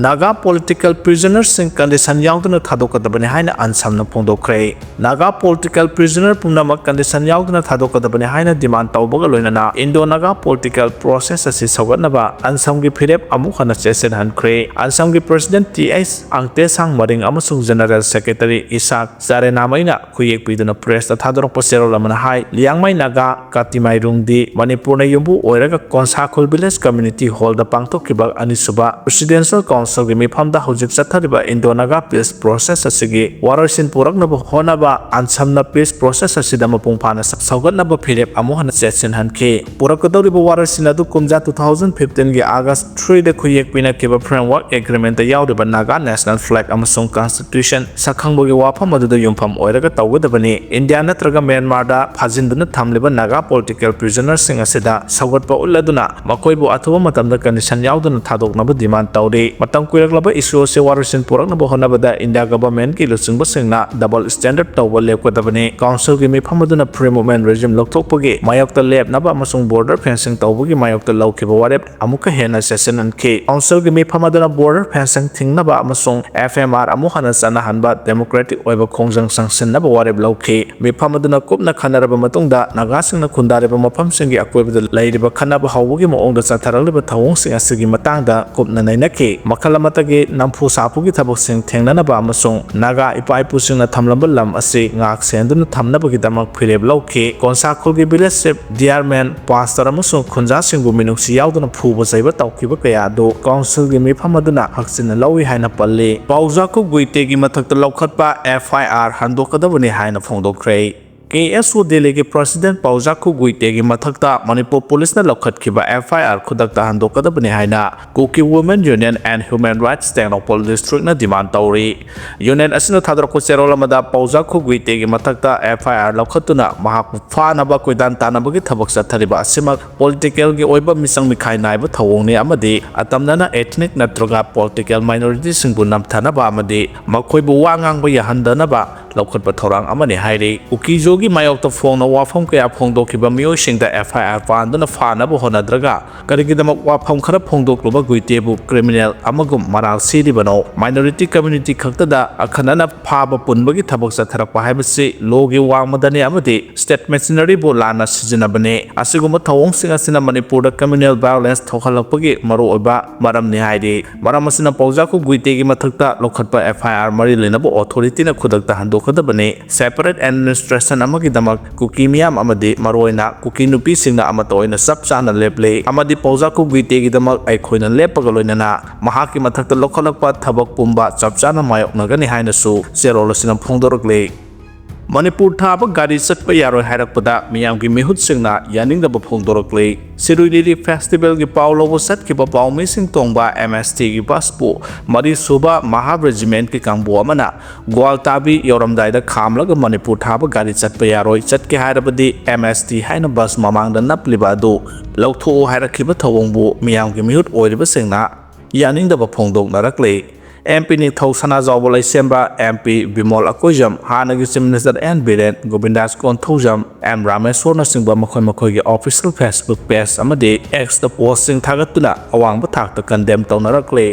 ꯅꯥꯒꯥ political prisonerꯁꯤꯡ condition ꯌꯥꯎꯗꯅ ꯊꯥꯗꯣꯛꯀꯗꯕꯅꯤ ꯍꯥꯏꯅ ꯑꯟꯁꯝꯅ ꯐꯣꯡꯗꯣꯛꯈ꯭ꯔꯦ꯫ ꯅꯥꯒꯥ political prisoner ꯄꯨꯝꯅꯃꯛ condition ꯌꯥꯎꯗꯅ ꯊꯥꯗꯣꯛꯀꯗꯕꯅꯤ ꯍꯥꯏꯅ demand ꯇꯧꯕꯒ ꯂꯣꯏꯅꯅ Indo-Naga political process ꯑꯁꯤ ꯁꯧꯒꯠꯅꯕ ꯑꯟꯁꯝꯒꯤ ꯐꯤꯔꯦꯞ ꯑꯃꯨꯛ ꯍꯟꯅ ꯆꯦꯠꯁꯤꯟꯍꯟꯈ꯭ꯔꯦ꯫ ꯑꯟꯁꯝꯒꯤ President ꯇꯤ ꯑꯩꯆ ꯑꯪꯇꯦꯁꯥꯡ ꯃꯔꯤꯡ ꯑꯃꯁꯨꯡ General Secretary ꯏꯁꯥꯛ ꯆꯥꯔꯦꯅꯥꯃꯩꯅ ꯈꯨꯌꯦꯛ ꯄꯤꯗꯨꯅ pressꯇ ꯊꯥꯗꯣꯔꯛꯄ ꯆꯦꯔꯣꯜ ꯑꯃꯅ ꯍꯥꯏ, ꯂꯤꯌꯥꯡꯃꯩ ꯅꯥꯒꯥ ꯀꯥꯇꯤꯃꯥꯏꯔꯨꯡꯗꯤ ꯃꯅꯤꯄꯨꯔꯅ ꯌꯨꯝꯕꯨ ꯑꯣꯏꯔꯒ ꯀꯣꯟꯁꯥꯈꯨꯜ village community hallꯗ ꯄꯥꯡꯊꯣꯛꯈꯤꯕ ꯑꯅꯤꯁꯨꯕ Presidential Councilꯒꯤ ꯃꯤꯐꯝꯗ ꯍꯧꯖꯤꯛ ꯆꯠꯊꯔꯤꯕ Indo-Naga peace process ꯑꯁꯤꯒꯤ ꯋꯥꯔꯣꯏꯁꯤꯟ ꯄꯨꯔꯛꯅꯕ ꯍꯣꯠꯅꯕ ꯑꯟꯁꯝꯅ peace process ꯑꯁꯤꯗ ꯃꯄꯨꯡ ꯐꯥꯅ ꯁ-, ꯁꯧꯒꯠꯅꯕ ꯐꯤꯔꯦꯞ ꯑꯃꯨꯛ ꯍꯟꯅ ꯆꯦꯠꯁꯤꯟꯍꯟꯈꯤ꯫ ꯄꯨꯔꯛꯀꯗꯧꯔꯤꯕ ꯋꯥꯔꯣꯏꯁꯤꯟ ꯑꯗꯨ ꯀꯨꯝꯖꯥ two thousand fifteenꯒꯤ August threeꯗ ꯈꯨꯌꯦꯛ ꯄꯤꯅꯈꯤꯕ framework agreementꯇ ꯌꯥꯎꯔꯤꯕ Naga national flag ꯑꯃꯁꯨꯡ constitution ꯁꯛꯈꯪꯕꯒꯤ ꯋꯥꯐꯝ ꯑꯗꯨꯗ ꯌꯨꯝꯐꯝ ꯑꯣꯏꯔꯒ ꯇꯧꯒꯗꯕꯅꯤ꯫ ꯏꯟꯗꯤꯌꯥ ꯅꯠꯇ꯭ꯔꯒ ꯃ꯭ꯌꯥꯟꯃꯥꯔꯗ ꯐꯥꯖꯤꯟꯗꯨꯅ ꯊꯝꯂꯤꯕ Naga political prisonerꯁꯤꯡ ꯑꯁꯤꯗ ꯁꯧꯒꯠꯄ ꯎꯠꯂꯗꯨꯅ ꯃꯈꯣꯏꯕꯨ ꯑꯊꯨꯕ ꯃꯇꯝꯗ condition ꯌꯥꯎꯗꯅ ꯊꯥꯗꯣꯛꯅꯕ demand ꯇꯧꯔꯤ꯫ ꯃꯇꯝ ꯀꯨꯏꯔꯛꯂꯕ issue ꯑꯁꯤ ꯋꯥꯔꯣꯏꯁꯤꯟ ꯄꯨꯔꯛꯅꯕ ꯍꯣꯠꯅꯕꯗ ꯏꯟꯗꯤꯌꯥ governmentꯀꯤ ꯂꯨꯆꯤꯡꯕꯁꯤꯡꯅ double standard ꯇꯧꯕ ꯂꯦꯞꯀꯗꯕꯅꯤ꯫ Councilꯒꯤ ꯃꯤꯐꯝ ꯑꯗꯨꯅ free movement regime ꯂꯧꯊꯣꯛꯄꯒꯤ ꯃꯥꯌꯣꯛꯇ ꯂꯦꯞꯅꯕ ꯑꯃꯁꯨꯡ border fencing ꯇꯧꯕꯒꯤ ꯃꯥꯌꯣꯛꯇ ꯂꯧꯈꯤꯕ ꯋꯥꯔꯦꯞ ꯑꯃꯨꯛꯀ ꯍꯦꯟꯅ ꯆꯦꯠꯁꯤꯟꯍꯟꯈꯤ꯫ Councilꯒꯤ ꯃꯤꯐꯝ ꯑꯗꯨꯅ border fencing ꯊꯤꯡꯅꯕ ꯑꯃꯁꯨꯡ F M R ꯑꯃꯨꯛ ꯍꯟꯅ ꯆꯠꯅꯍꯟꯕ democratic ꯑꯣꯏꯕ ꯈꯣꯡꯖꯪ ꯆꯪꯁꯤꯟꯅꯕ ꯋꯥꯔꯦꯞ ꯂꯧꯈꯤ꯫ ꯃꯤꯐꯝ ꯑꯗꯨꯅ ꯀꯨꯞꯅ ꯈꯟꯅꯔꯕ ꯃꯇꯨꯡꯗ ꯅꯥꯒꯥꯁꯤꯡꯅ ꯈꯨꯟꯗꯥꯔꯤꯕ ꯃꯐꯝꯁꯤꯡꯒꯤ ꯑꯀꯣꯏꯕꯗ ꯂꯩꯔꯤꯕ ꯈꯠꯅꯕ ꯍꯧꯕꯒꯤ ꯃꯑꯣꯡꯗ ꯆꯠꯊꯔꯛꯂꯤꯕ ꯊꯧꯑꯣꯡꯁꯤꯡ ꯑꯁꯤꯒꯤ ꯃꯇꯥꯡꯗ ꯀꯨꯞꯅ ꯅꯩꯅꯈꯤ꯫ ꯃꯈꯜ ꯑꯃꯠꯇꯒꯤ ꯅꯝꯐꯨ ꯁꯥꯐꯨꯒꯤ ꯊꯕꯛꯁꯤꯡ ꯊꯦꯡꯅꯅꯕ ꯑꯃꯁꯨꯡ ꯅꯥꯒꯥ ꯏꯄꯥ ꯏꯄꯨꯁꯤꯡꯅ ꯊꯝꯂꯝꯕ ꯂꯝ ꯑꯁꯤ ꯉꯥꯛ ꯁꯦꯟꯗꯨꯅ ꯊꯝꯅꯕꯒꯤꯗꯃꯛ ꯐꯤꯔꯦꯞ ꯂꯧꯈꯤ꯫ ꯀꯣꯟꯁꯥꯈꯨꯜꯒꯤ village chief, chairman, pastor ꯑꯃꯁꯨꯡ ꯈꯨꯟꯖꯥꯁꯤꯡꯕꯨ ꯃꯤꯅꯨꯡꯁꯤ ꯌꯥꯎꯗꯅ ꯐꯨꯕ ꯆꯩꯕ ꯇꯧꯈꯤꯕ ꯀꯌꯥ ꯑꯗꯨ councilꯒꯤ ꯃꯤꯐꯝ ꯑꯗꯨꯅ ꯍꯛꯆꯤꯟꯅ ꯂꯧꯏ ꯍꯥꯏꯅ ꯄꯜꯂꯤ꯫ ꯄꯥꯎꯖꯥꯈꯨ ꯒꯨꯏꯇꯦꯒꯤ ꯃꯊꯛꯇ ꯂꯧꯈꯠꯄ F I R ꯍꯟꯗꯣꯛꯀꯗꯕꯅꯤ ꯍꯥꯏꯅ ꯐꯣꯡꯗꯣꯛꯈ꯭ꯔꯦ꯫ ꯀꯦ ꯑꯦꯁ ꯑꯣ ꯗꯦꯜꯂꯤꯒꯤ ꯄ꯭ꯔꯁꯤꯗꯦꯟ ꯄꯥꯎꯖꯥꯈꯨ ꯒꯨꯏꯇꯦꯒꯤ ꯃꯊꯛꯇ ꯃꯅꯤꯄꯨꯔ ꯄꯨꯂꯤꯁꯅ ꯂꯧꯈꯠꯈꯤꯕ ꯑꯦꯐ ꯑꯥꯏ ꯑꯥꯔ ꯈꯨꯗꯛꯇ ꯍꯟꯗꯣꯛꯀꯗꯕꯅꯤ ꯍꯥꯏꯅ Kuki women union and human rights Tengnoupal ꯗꯤꯁꯇ꯭ꯔꯤꯛꯅ ꯗꯤꯃꯥꯟ ꯇꯧꯔꯤ꯫ ꯌꯨꯅꯤꯌꯟ ꯑꯁꯤꯅ ꯊꯥꯗꯣꯔꯛꯄ ꯆꯦꯔꯣꯜ ꯑꯃꯗ ꯄꯥꯎꯖꯥꯈꯨ ꯒꯨꯏꯇꯦꯒꯤ ꯃꯊꯛꯇ ꯑꯦꯐ ꯑꯥꯏ ꯑꯥꯔ ꯂꯧꯈꯠꯇꯨꯅ ꯃꯍꯥꯛꯄꯨ ꯐꯥꯅꯕ ꯀꯣꯏꯇꯥꯟ ꯇꯥꯟꯅꯕꯒꯤ ꯊꯕꯛ ꯆꯠꯊꯔꯤꯕ ꯑꯁꯤꯃꯛ ꯄꯣꯂꯤꯇꯤꯀꯦꯜꯒꯤ ꯑꯣꯏꯕ ꯃꯤꯆꯪ ꯃꯤꯈꯥꯏ ꯅꯥꯏꯕ ꯊꯧꯑꯣꯡꯅꯤ ꯑꯃꯗꯤ ꯑꯇꯝꯅꯅ ethnic ꯅꯠꯇ꯭ꯔꯒ political minority ꯁꯤꯡꯕꯨ ꯅꯝꯊꯅꯕ ꯑꯃꯗꯤ ꯃꯈꯣꯏꯕꯨ ꯋꯥ ꯉꯥꯡꯕ ꯌꯥꯍꯟꯗꯅꯕ ꯂꯧꯈꯠꯄ ꯊꯧꯔꯥꯡ ꯑꯃꯅꯤ ꯍꯥꯏꯔꯤ꯫ ꯀꯨꯀꯤꯖꯣꯒꯤ ꯃꯥꯌꯣꯛꯇ ꯐꯣꯡꯅ ꯋꯥꯐꯝ ꯀꯌꯥ ꯐꯣꯡꯗꯣꯛꯈꯤꯕ ꯃꯤꯑꯣꯏꯁꯤꯡꯗ ꯑꯦꯐ ꯑꯥꯏ ꯑꯥꯔ ꯄꯥꯟꯗꯨꯅ ꯐꯥꯅꯕ ꯍꯣꯠꯅꯗ꯭ꯔꯒ ꯀꯔꯤꯒꯤꯗꯃꯛ ꯋꯥꯐꯝ ꯈꯔ ꯐꯣꯡꯗꯣꯛꯂꯨꯕ ꯒꯨꯏꯇꯦꯕꯨ ꯀ꯭ꯔꯤꯃꯤꯅꯦꯜ ꯑꯃꯒꯨꯝ ꯃꯔꯥꯜ ꯁꯤꯔꯤꯕꯅꯣ? ꯃꯥꯏꯅꯣꯔꯤꯇꯤ ꯀꯝꯃ꯭ꯌꯨꯅꯤꯇꯤ ꯈꯛꯇꯗ ꯑꯈꯟꯅꯅ ꯐꯥꯕ ꯄꯨꯟꯕꯒꯤ ꯊꯕꯛ ꯆꯠꯊꯔꯛꯄ ꯍꯥꯏꯕꯁꯤ ꯂꯣꯒꯤ ꯋꯥꯡꯃꯗꯅꯤ ꯑꯃꯗꯤ ꯁ꯭ꯇꯦꯠ ꯃꯦꯁꯤꯅꯔꯤꯕꯨ ꯂꯥꯟꯅ ꯁꯤꯖꯤꯟꯅꯕꯅꯤ꯫ ꯑꯁꯤꯒꯨꯝꯕ ꯊꯧꯑꯣꯡꯁꯤꯡ ꯑꯁꯤꯅ ꯃꯅꯤꯄꯨꯔꯗ ꯀ꯭ꯔꯤꯃꯤꯅꯦꯜ ꯚꯥꯏꯑꯣꯂꯦꯟꯁ ꯊꯣꯛꯍꯜꯂꯛꯄꯒꯤ ꯃꯔꯨꯑꯣꯏꯕ ꯃꯔꯝꯅꯤ ꯍꯥꯏꯔꯤ꯫ ꯃꯔꯝ ꯑꯁꯤꯅ ꯄꯥꯎꯖꯥꯈꯨ ꯒꯨꯏꯇꯦꯒꯤ ꯃꯊꯛꯇ ꯂꯧꯈꯠꯄ ꯑꯦꯐ ꯑꯥꯏ ꯑꯥꯔ ꯃꯔꯤ ꯂꯩꯅꯕ ꯑꯣꯊꯣꯔꯤꯇꯤꯅ ꯈꯨꯗꯛꯇ ꯍꯟꯗꯣꯛꯀꯗꯕꯅꯤ꯫ Separate administration ꯑꯃꯒꯤꯗꯃꯛ ꯀꯨꯀꯤ ꯃꯤꯌꯥꯝ ꯑꯃꯗꯤ ꯃꯔꯨꯑꯣꯏꯅ ꯀꯨꯀꯤ ꯅꯨꯄꯤꯁꯤꯡꯅ ꯑꯃꯠꯇ ꯑꯣꯏꯅ ꯆꯞ ꯆꯥꯅ ꯂꯦꯞꯂꯤ ꯑꯃꯗꯤ ꯄꯥꯎꯖꯥꯈꯨ ꯒꯨꯏꯇꯦꯒꯤꯗꯃꯛ ꯑꯩꯈꯣꯏꯅ ꯂꯦꯞꯄꯒ ꯂꯣꯏꯅꯅ ꯃꯍꯥꯛꯀꯤ ꯃꯊꯛꯇ ꯂꯧꯈꯠꯂꯛꯄ ꯊꯕꯛ ꯄꯨꯝꯕ ꯆꯞ ꯆꯥꯅ ꯃꯥꯌꯣꯛꯅꯒꯅꯤ ꯍꯥꯏꯅꯁꯨ ꯆꯦꯔꯣꯜ ꯑꯁꯤꯅ ꯐꯣꯡꯗꯣꯔꯛꯂꯤ꯫ ꯃꯅꯤꯄꯨꯔ ꯊꯥꯕ ꯒꯥꯔꯤ ꯆꯠꯄ ꯌꯥꯔꯣꯏ ꯍꯥꯏꯔꯛꯄꯗ ꯃꯤꯌꯥꯝꯒꯤ ꯃꯤꯍꯨꯠꯁꯤꯡꯅ ꯌꯥꯅꯤꯡꯗꯕ ꯐꯣꯡꯗꯣꯔꯛꯂꯤ꯫ ꯁꯤꯔꯣꯏ ꯂꯤꯂꯤ ꯐꯦꯁꯇꯤꯚꯦꯜꯒꯤ ꯄꯥꯎ ꯂꯧꯕ ꯆꯠꯈꯤꯕ ꯄꯥꯎꯃꯤꯁꯤꯡ ꯇꯣꯡꯕ ꯑꯦꯝ ꯑꯦꯁ ꯇꯤꯒꯤ ꯕꯁꯄꯨ ꯃꯔꯤꯁꯨꯕ ꯃꯍꯥ ꯔꯦꯖꯤꯃꯦꯟꯠꯀꯤ ꯀꯥꯡꯕꯨ ꯑꯃꯅ ꯒ꯭ꯋꯥꯜꯇꯥꯕꯤ ꯌꯧꯔꯝꯗꯥꯏꯗ ꯈꯥꯝꯂꯒ ꯃꯅꯤꯄꯨꯔ ꯊꯥꯕ ꯒꯥꯔꯤ ꯆꯠꯄ ꯌꯥꯔꯣꯏ, ꯆꯠꯀꯦ ꯍꯥꯏꯔꯕꯗꯤ ꯑꯦꯝ ꯑꯦꯁ ꯇꯤ ꯍꯥꯏꯅ ꯕꯁ ꯃꯃꯥꯡꯗ ꯅꯞꯂꯤꯕ ꯑꯗꯨ ꯂꯧꯊꯣꯛꯎ ꯍꯥꯏꯔꯛꯈꯤꯕ ꯊꯧꯑꯣꯡꯕꯨ ꯃꯤꯌꯥꯝꯒꯤ ꯃꯤꯍꯨꯠ ꯑꯣꯏꯔꯤꯕꯁꯤꯡꯅ ꯌꯥꯅꯤꯡꯗꯕ ꯐꯣꯡꯗꯣꯛꯅꯔꯛꯂꯤ꯫ ꯑꯦꯝ ꯄꯤ ꯅꯤꯡꯊꯧ ꯁꯅꯥꯖꯥꯎꯕ ꯂꯩꯁꯦꯝꯕ, ꯑꯦꯝ ꯄꯤ ꯕꯤꯃꯣꯜ ꯑꯀꯣꯏꯖꯝ, ꯍꯥꯟꯅꯒꯤ chief minister N Biren, Gobindas Konthoujam, M ꯔꯥꯃꯦꯁꯣꯔꯅꯆꯤꯡꯕ ꯃꯈꯣꯏ ꯃꯈꯣꯏꯒꯤ ꯑꯣꯐꯤꯁꯤꯌꯦꯜ ꯐꯦꯁꯕꯨꯛ ꯄꯦꯖ ꯑꯃꯗꯤ ꯑꯦꯛꯁꯇ ꯄꯣꯁꯁꯤꯡ ꯊꯥꯒꯠꯇꯨꯅ ꯑꯋꯥꯡꯕ ꯊꯥꯛꯇ ꯀꯟꯗꯦꯝ ꯇꯧꯅꯔꯛꯂꯤ꯫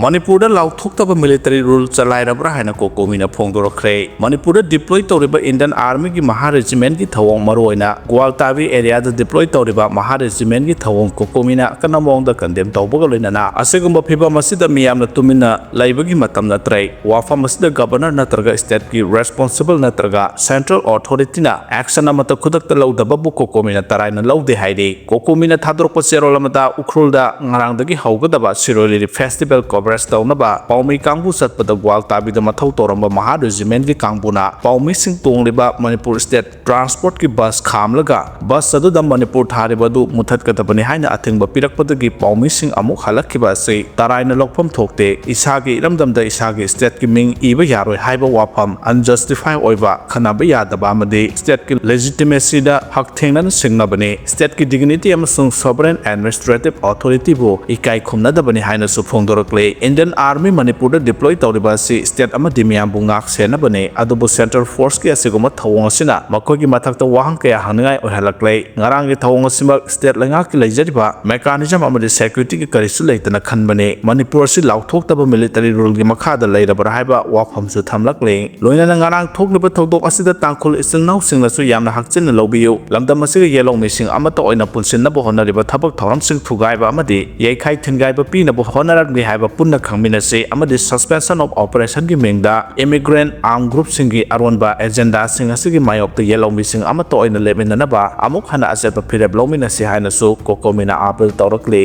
ꯃꯅꯤꯄꯨꯔꯗ ꯂꯥꯎꯊꯣꯛꯇꯕ ꯃꯤꯂꯤꯇꯔꯤ ꯔꯨꯜ ꯆꯂꯥꯏꯔꯕ꯭ꯔꯥ ꯍꯥꯏꯅ ꯀꯣꯀꯣꯃꯤꯅ ꯐꯣꯡꯗꯣꯔꯛꯈ꯭ꯔꯦ꯫ ꯃꯅꯤꯄꯨꯔꯗ ꯗꯤꯄ꯭ꯂꯣꯏ ꯇꯧꯔꯤꯕ ꯏꯟꯗꯤꯌꯟ ꯑꯥꯔꯃꯤꯒꯤ ꯃꯍꯥ ꯔꯦꯖꯤꯃꯦꯟꯒꯤ ꯊꯧꯑꯣꯡ, ꯃꯔꯨꯑꯣꯏꯅ ꯒ꯭ꯋꯥꯜꯇꯥꯕꯤ ꯑꯦꯔꯤꯌꯥꯗ ꯗꯤꯄ꯭ꯂꯣꯏ ꯇꯧꯔꯤꯕ ꯃꯍꯥ ꯔꯦꯖꯤꯃꯦꯟꯒꯤ ꯊꯧꯑꯣꯡ ꯀꯣꯀꯣꯃꯤꯅ ꯑꯀꯟꯕ ꯃꯑꯣꯡꯗ ꯀꯟꯗꯦꯝ ꯇꯧꯕꯒ ꯂꯣꯏꯅꯅ ꯑꯁꯤꯒꯨꯝꯕ ꯐꯤꯚꯝ ꯑꯁꯤꯗ ꯃꯤꯌꯥꯝꯅ ꯇꯨꯃꯤꯟꯅ ꯂꯩꯕꯒꯤ ꯃꯇꯝ ꯅꯠꯇ꯭ꯔꯦ꯫ ꯋꯥꯐꯝ ꯑꯁꯤꯗ ꯒꯕꯔꯅꯔ ꯅꯠꯇ꯭ꯔꯒ ꯁ꯭ꯇꯦꯠꯀꯤ ꯔꯦꯁꯄꯣꯟꯁꯤꯕꯜ ꯅꯠꯇ꯭ꯔꯒ ꯁꯦꯟꯇ꯭ꯔꯦꯜ ꯑꯣꯊꯣꯔꯤꯇꯤꯅ ꯑꯦꯛꯁꯟ ꯑꯃꯠꯇ ꯈꯨꯗꯛꯇ ꯂꯧꯗꯕꯕꯨ ꯀꯣꯀꯣꯃꯤꯅ ꯇꯔꯥꯏꯅ ꯂꯧꯗꯦ ꯍꯥꯏꯔꯤ꯫ ꯀꯣꯀꯣꯃꯤꯅ ꯊꯥꯗꯣꯔꯛꯄ ꯆꯦꯔꯣꯜ ꯑꯃꯗ ꯎꯈ꯭ꯔꯨꯜꯗ ꯉꯔꯥꯡꯗꯒꯤ ꯍꯧꯒꯗꯕ ꯁꯤꯔꯣꯏ ꯂꯤꯂꯤ ꯐꯦꯁꯇꯤꯚꯦꯜ ꯀꯣꯚꯔ ꯔꯦꯁ ꯇꯧꯅꯕ ꯄꯥꯎꯃꯤ ꯀꯥꯡꯕꯨ ꯆꯠꯄꯗ ꯒ꯭ꯋꯥꯜ ꯇꯥꯕꯤꯗ ꯃꯊꯧ ꯇꯧꯔꯝꯕ ꯃꯍꯥ ꯔꯦꯖꯤꯃꯦꯟꯒꯤ ꯀꯥꯡꯕꯨꯅ ꯄꯥꯎꯃꯤꯁꯤꯡ ꯇꯣꯡꯂꯤꯕ ꯃꯅꯤꯄꯨꯔ ꯁ꯭ꯇꯦꯠ ꯇ꯭ꯔꯥꯟꯁꯄꯣꯔꯠꯀꯤ ꯕꯁ ꯈꯥꯝꯂꯒ ꯕꯁ ꯑꯗꯨꯗ ꯃꯅꯤꯄꯨꯔ ꯊꯥꯔꯤꯕ ꯑꯗꯨ ꯃꯨꯊꯠꯀꯗꯕꯅꯤ ꯍꯥꯏꯅ ꯑꯊꯤꯡꯕ ꯄꯤꯔꯛꯄꯗꯒꯤ ꯄꯥꯎꯃꯤꯁꯤꯡ ꯑꯃꯨꯛ ꯍꯜꯂꯛꯈꯤꯕ ꯑꯁꯤ ꯇꯔꯥꯏꯅ ꯂꯧꯐꯝ ꯊꯣꯛꯇꯦ꯫ ꯏꯁꯥꯒꯤ ꯏꯔꯝꯗꯝꯗ ꯏꯁꯥꯒꯤ ꯁ꯭ꯇꯦꯠꯀꯤ ꯃꯤꯡ ꯏꯕ ꯌꯥꯔꯣꯏ ꯍꯥꯏꯕ ꯋꯥꯐꯝ ꯑꯟꯖꯁꯇꯤꯐꯥꯏ ꯑꯣꯏꯕ, ꯈꯟꯅꯕ ꯌꯥꯗꯕ ꯑꯃꯗꯤ ꯁ꯭ꯇꯦꯠꯀꯤ ꯂꯦꯖꯤꯇꯤꯃꯦꯁꯤꯗ ꯍꯛꯊꯦꯡꯅꯅ ꯁꯤꯡꯅꯕꯅꯤ꯫ ꯁ꯭ꯇꯦꯠꯀꯤ ꯗꯤꯒꯅꯤꯇꯤ ꯑꯃꯁꯨꯡ ꯁꯣꯚꯔꯦꯟ ꯑꯦꯗꯃꯤꯅꯤꯁꯇ꯭ꯔꯦꯇꯤꯚ ꯑꯣꯊꯣꯔꯤꯇꯤꯕꯨ ꯏꯀꯥꯏ ꯈꯨꯝꯅꯗꯕꯅꯤ ꯍꯥꯏꯅꯁꯨ ꯐꯣꯡꯗꯣꯔꯛꯂꯦ꯫ ꯏꯟꯗꯤꯌꯟ ꯑꯥꯔꯃꯤ ꯃꯅꯤꯄꯨꯔꯗ ꯗꯤꯄ꯭ꯂꯣꯏ ꯇꯧꯔꯤꯕ ꯑꯁꯤ ꯁ꯭ꯇꯦꯠ ꯑꯃꯗꯤ ꯃꯤꯌꯥꯝꯕꯨ ꯉꯥꯛ ꯁꯦꯟꯅꯕꯅꯤ꯫ ꯑꯗꯨꯕꯨ ꯁꯦꯟꯇ꯭ꯔꯦꯜ ꯐꯣꯔꯁꯀꯤ ꯑꯁꯤꯒꯨꯝꯕ ꯊꯧꯑꯣꯡ ꯑꯁꯤꯅ ꯃꯈꯣꯏꯒꯤ ꯃꯊꯛꯇ ꯋꯥꯍꯪ ꯀꯌꯥ ꯍꯪꯅꯤꯡꯉꯥꯏ ꯑꯣꯏꯍꯜꯂꯛꯂꯦ꯫ ꯉꯔꯥꯡꯒꯤ ꯊꯧꯑꯣꯡ ꯑꯁꯤꯃꯛ ꯁ꯭ꯇꯦꯠ ꯂꯩꯉꯥꯛꯀꯤ ꯂꯩꯖꯔꯤꯕ ꯃꯦꯀꯥꯅꯤꯖꯝ ꯑꯃꯗꯤ ꯁꯦꯀ꯭ꯌꯨꯔꯤꯇꯤꯒꯤ ꯀꯔꯤꯁꯨ ꯂꯩꯇꯅ ꯈꯟꯕꯅꯤ꯫ ꯃꯅꯤꯄꯨꯔ ꯑꯁꯤ ꯂꯥꯎꯊꯣꯛꯇꯕ ꯃꯤꯂꯤꯇꯔꯤ ꯔꯨꯜꯒꯤ ꯃꯈꯥꯗ ꯂꯩꯔꯕ꯭ꯔꯥ ꯍꯥꯏꯕ ꯋꯥꯐꯝꯁꯨ ꯊꯝꯂꯛꯂꯤ꯫ ꯂꯣꯏꯅꯅ ꯉꯔꯥꯡ ꯊꯣꯛꯂꯤꯕ ꯊꯧꯗꯣꯛ ꯑꯁꯤꯗ ꯇꯥꯡꯈꯨꯜ ꯏꯆꯤꯜ ꯏꯅꯥꯎꯁꯤꯡꯅꯁꯨ ꯌꯥꯝꯅ ꯍꯛꯆꯤꯟꯅ ꯂꯧꯕꯤꯌꯨ꯫ ꯂꯝꯗꯝ ꯑꯁꯤꯒ ꯌꯦꯜꯍꯧꯃꯤꯁꯤꯡ ꯑꯃꯠꯇ ꯑꯣꯏꯅ ꯄꯨꯟꯁꯤꯟꯅꯕ ꯍꯣꯠꯅꯔꯤꯕ ꯊꯕꯛ ꯊꯧꯔꯝꯁꯤꯡ ꯊꯨꯒꯥꯏꯕ ꯑꯃꯗꯤ ꯌꯩꯈꯥꯏ ꯊꯤꯟꯒꯥꯏꯕ ꯄꯤꯅꯕ ꯍꯣꯠꯅꯔꯝꯂꯤ ꯍꯥꯏꯕ ꯄꯨꯟꯅ ꯈꯪꯃꯤꯟꯅꯁꯤ ꯑꯃꯗꯤ Suspension of Operationꯒꯤ ꯃꯤꯡꯗ immigrant armed groupꯁꯤꯡꯒꯤ ꯑꯔꯣꯟꯕ ꯑꯦꯖꯦꯟꯗꯥꯁꯤꯡ ꯑꯁꯤꯒꯤ ꯃꯥꯌꯣꯛꯇ ꯌꯦꯜꯍꯧꯃꯤꯁꯤꯡ ꯑꯃꯠꯇ ꯑꯣꯏꯅ ꯂꯦꯞꯃꯤꯟꯅꯅꯕ ꯑꯃꯨꯛ ꯍꯟꯅ ꯑꯆꯦꯠꯄ ꯐꯤꯔꯦꯞ ꯂꯧꯃꯤꯟꯅꯁꯤ ꯍꯥꯏꯅꯁꯨ ꯀꯣꯀꯣꯃꯤꯅ ꯑꯥꯄꯤꯜ ꯇꯧꯔꯛꯂꯤ꯫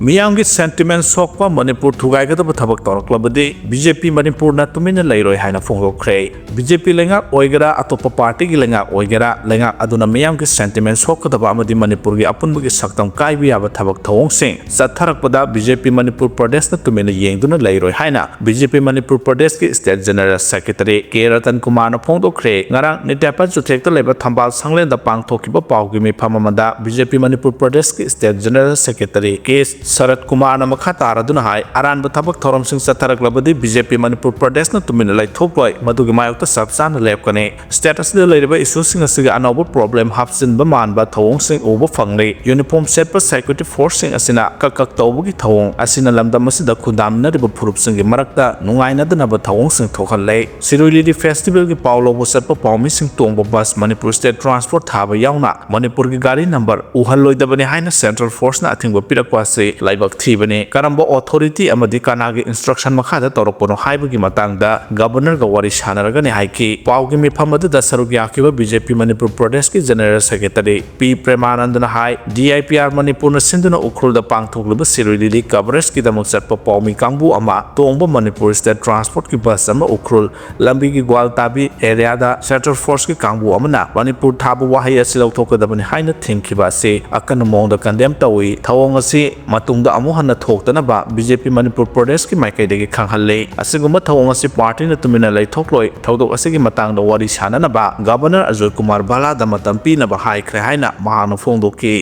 ꯃꯤꯌꯥꯝꯒꯤ ꯁꯦꯟꯇꯤꯃꯦꯟ ꯁꯣꯛꯄ, ꯃꯅꯤꯄꯨꯔ ꯊꯨꯒꯥꯏꯒꯗꯕ ꯊꯕꯛ ꯇꯧꯔꯛꯂꯕꯗꯤ ꯕꯤ ꯖꯦ ꯄꯤ ꯃꯅꯤꯄꯨꯔꯅ ꯇꯨꯃꯤꯟꯅ ꯂꯩꯔꯣꯏ ꯍꯥꯏꯅ ꯐꯣꯡꯗꯣꯛꯈ꯭ꯔꯦ꯫ ꯕꯤ ꯖꯦ ꯄꯤ ꯂꯩꯉꯥꯛ ꯑꯣꯏꯒꯦꯔꯥ, ꯑꯇꯣꯞꯄ ꯄꯥꯔꯇꯤꯒꯤ ꯂꯩꯉꯥꯛ ꯑꯣꯏꯒꯦꯔꯥ, ꯂꯩꯉꯥꯛ ꯑꯗꯨꯅ ꯃꯤꯌꯥꯝꯒꯤ ꯁꯦꯟꯇꯤꯃꯦꯟ ꯁꯣꯛꯀꯗꯕ ꯑꯃꯗꯤ ꯃꯅꯤꯄꯨꯔꯒꯤ ꯑꯄꯨꯟꯕꯒꯤ ꯁꯛꯇꯝ ꯀꯥꯏꯕ ꯌꯥꯕ ꯊꯕꯛ ꯊꯧꯑꯣꯡꯁꯤꯡ ꯆꯠꯊꯔꯛꯄꯗ ꯕꯤ ꯖꯦ ꯄꯤ ꯃꯅꯤꯄꯨꯔ ꯄ꯭ꯔꯗꯦꯁꯅ ꯇꯨꯃꯤꯟꯅ ꯌꯦꯡꯗꯨꯅ ꯂꯩꯔꯣꯏ ꯍꯥꯏꯅ ꯕꯤ ꯖꯦ ꯄꯤ ꯃꯅꯤꯄꯨꯔ ꯄ꯭ꯔꯗꯦꯁꯀꯤ ꯁ꯭ꯇꯦꯠ ꯖꯦꯅꯔꯦꯜ ꯁꯦꯀ꯭ꯔꯦꯇꯔꯤ ꯀꯦ ꯔꯇꯟ ꯀꯨꯃꯥꯔꯅ ꯐꯣꯡꯗꯣꯛꯈ꯭ꯔꯦ꯫ ꯉꯔꯥꯡ ꯅꯤꯇꯦꯄꯟ ꯆꯨꯊꯦꯛꯇ ꯂꯩꯕ ꯊꯝꯕꯥꯜ ꯁꯪꯂꯦꯟꯗ ꯄꯥꯡꯊꯣꯛꯈꯤꯕ ꯄꯥꯎꯒꯤ ꯃꯤꯐꯝ ꯑꯃꯗ ꯕꯤ ꯖꯦ ꯄꯤ ꯃꯅꯤꯄꯨꯔ ꯄ꯭ꯔꯗꯦꯁꯀꯤ ꯁ꯭ꯇꯦꯠ ꯖꯦꯅꯔꯦꯜ ꯁꯦꯀ꯭ꯔꯦꯇꯔꯤ ꯀꯦ ꯁꯔꯠ ꯀꯨꯃꯥꯔꯅ ꯃꯈꯥ ꯇꯥꯔꯗꯨꯅ ꯍꯥꯏ, ꯑꯔꯥꯟꯕ ꯊꯕꯛ ꯊꯧꯔꯝꯁꯤꯡ ꯆꯠꯊꯔꯛꯂꯕꯗꯤ ꯕꯤ ꯖꯦ ꯄꯤ ꯃꯅꯤꯄꯨꯔ ꯄ꯭ꯔꯗꯦꯁꯅ ꯇꯨꯃꯤꯟꯅ ꯂꯩꯊꯣꯛꯂꯣꯏ, ꯃꯗꯨꯒꯤ ꯃꯥꯌꯣꯛꯇ ꯆꯞ ꯆꯥꯅ ꯂꯦꯞꯀꯅꯤ꯫ ꯁ꯭ꯇꯦꯠ ꯑꯁꯤꯗ ꯂꯩꯔꯤꯕ ꯏꯁꯨꯁꯤꯡ ꯑꯁꯤꯒ ꯑꯅꯧꯕ ꯄ꯭ꯔꯣꯕ꯭ꯂꯦꯝ ꯍꯥꯞꯆꯤꯟꯕ ꯃꯥꯟꯕ ꯊꯧꯑꯣꯡꯁꯤꯡ ꯎꯕ ꯐꯪꯂꯤ꯫ ꯌꯨꯅꯤꯐꯣꯔꯝ ꯁꯦꯠꯄ ꯁꯦꯀ꯭ꯌꯨꯔꯤꯇꯤ ꯐꯣꯔꯁꯁꯤꯡ ꯑꯁꯤꯅ ꯀꯛ ꯀꯛ ꯇꯧꯕꯒꯤ ꯊꯧꯑꯣꯡ ꯑꯁꯤꯅ ꯂꯝꯗꯝ ꯑꯁꯤꯗ ꯈꯨꯟꯗꯥꯃꯤꯟꯅꯔꯤꯕ ꯐꯨꯔꯨꯞꯁꯤꯡꯒꯤ ꯃꯔꯛꯇ ꯅꯨꯡꯉꯥꯏꯅꯗꯅꯕ ꯊꯧꯑꯣꯡꯁꯤꯡ ꯊꯣꯛꯍꯜꯂꯦ꯫ ꯁꯤꯔꯣꯏ ꯂꯤꯂꯤ ꯐꯦꯁꯇꯤꯚꯦꯜꯒꯤ ꯄꯥꯎ ꯂꯧꯕ ꯆꯠꯄ ꯄꯥꯎꯃꯤꯁꯤꯡ ꯇꯣꯡꯕ ꯕꯁ ꯃꯅꯤꯄꯨꯔ ꯁ꯭ꯇꯦꯠ ꯇ꯭ꯔꯥꯟꯁꯄꯣꯔꯠ ꯊꯥꯕ ꯌꯥꯎꯅ ꯃꯅꯤꯄꯨꯔꯒꯤ ꯒꯥꯔꯤ ꯅꯝꯕꯔ ꯎꯍꯜꯂꯣꯏꯗꯕꯅꯤ ꯍꯥꯏꯅ ꯁꯦꯟꯇ꯭ꯔꯦꯜ ꯐꯣꯔꯁꯅ ꯑꯊꯤꯡꯕ ꯄꯤꯔꯛꯄ ꯑꯁꯤ ꯂꯥꯏꯕꯛ ꯊꯤꯕꯅꯤ꯫ ꯀꯔꯝꯕ authority ꯑꯃꯗꯤ ꯀꯅꯥꯒꯤ instruction ꯃꯈꯥꯗ ꯇꯧꯔꯛꯄꯅꯣ ꯍꯥꯏꯕꯒꯤ ꯃꯇꯥꯡꯗ Governor ꯒ ꯋꯥꯔꯤ ꯁꯥꯟꯅꯔꯒꯅꯤ ꯍꯥꯏꯈꯤ꯫ ꯄꯥꯎꯒꯤ ꯃꯤꯐꯝ ꯑꯗꯨꯗ ꯁꯔꯨꯛ ꯌꯥꯈꯤꯕ B J P ꯃꯅꯤꯄꯨꯔ ꯄ꯭ꯔꯗꯦꯁꯀꯤ General Secretary P ꯄ꯭ꯔꯦꯃꯥꯅꯟꯗꯅ high, D I P R ꯃꯅꯤꯄꯨꯔꯅ ꯁꯤꯟꯗꯨꯅ ꯎꯈ꯭ꯔꯨꯜꯗ ꯄꯥꯡꯊꯣꯛꯂꯤꯕ ꯁꯤꯔꯣꯏ ꯂꯤꯂꯤ coverage ꯀꯤꯗꯃꯛ ꯆꯠꯄ ꯄꯥꯎꯃꯤ ꯀꯥꯡꯕꯨ ꯑꯃ ꯇꯣꯡꯕ ꯃꯅꯤꯄꯨꯔ state transport ꯀꯤ bus ꯑꯃ ꯎꯈ꯭ꯔꯨꯜ ꯂꯝꯕꯤꯒꯤ ꯒ꯭ꯋꯥꯜꯇꯥꯕꯤ area ꯗ central force ꯀꯤ ꯀꯥꯡꯕꯨ ꯑꯃꯅ ꯃꯅꯤꯄꯨꯔ ꯊꯥꯕ ꯋꯥꯍꯩ ꯑꯁꯤ ꯂꯧꯊꯣꯛꯀꯗꯕꯅꯤ ꯍꯥꯏꯅ ꯊꯤꯡꯈꯤꯕ ꯑꯁꯤ ꯑꯀꯟꯕ ꯃꯑꯣꯡꯗ condemn ꯇꯧꯏ꯫ ꯊꯧꯑꯣꯡ ꯑꯁꯤ ꯃꯇꯨꯡꯗ ꯑꯃꯨꯛ ꯍꯟꯅ ꯊꯣꯛꯇꯅꯕ B J P ꯃꯅꯤꯄꯨꯔ ꯄ꯭ꯔꯗꯦꯁꯀꯤ ꯃꯥꯏꯀꯩꯗꯒꯤ ꯈꯪꯍꯜꯂꯤ꯫ ꯑꯁꯤꯒꯨꯝꯕ ꯊꯧꯑꯣꯡ ꯑꯁꯤ party ꯅ ꯇꯨꯃꯤꯟꯅ ꯂꯩꯊꯣꯛꯂꯣꯏ꯫ ꯊꯧꯗꯣꯛ ꯑꯁꯤꯒꯤ ꯃꯇꯥꯡꯗ ꯋꯥꯔꯤ ꯁꯥꯅꯅꯕ Governor ꯑꯖꯣꯏ ꯀꯨꯃꯥꯔ ꯚꯥꯂꯥꯗ ꯃꯇꯝ ꯄꯤꯅꯕ ꯍꯥꯏꯈ꯭ꯔꯦ ꯍꯥꯏꯅ ꯃꯍꯥꯛꯅ ꯐꯣꯡꯗꯣꯛꯈꯤ꯫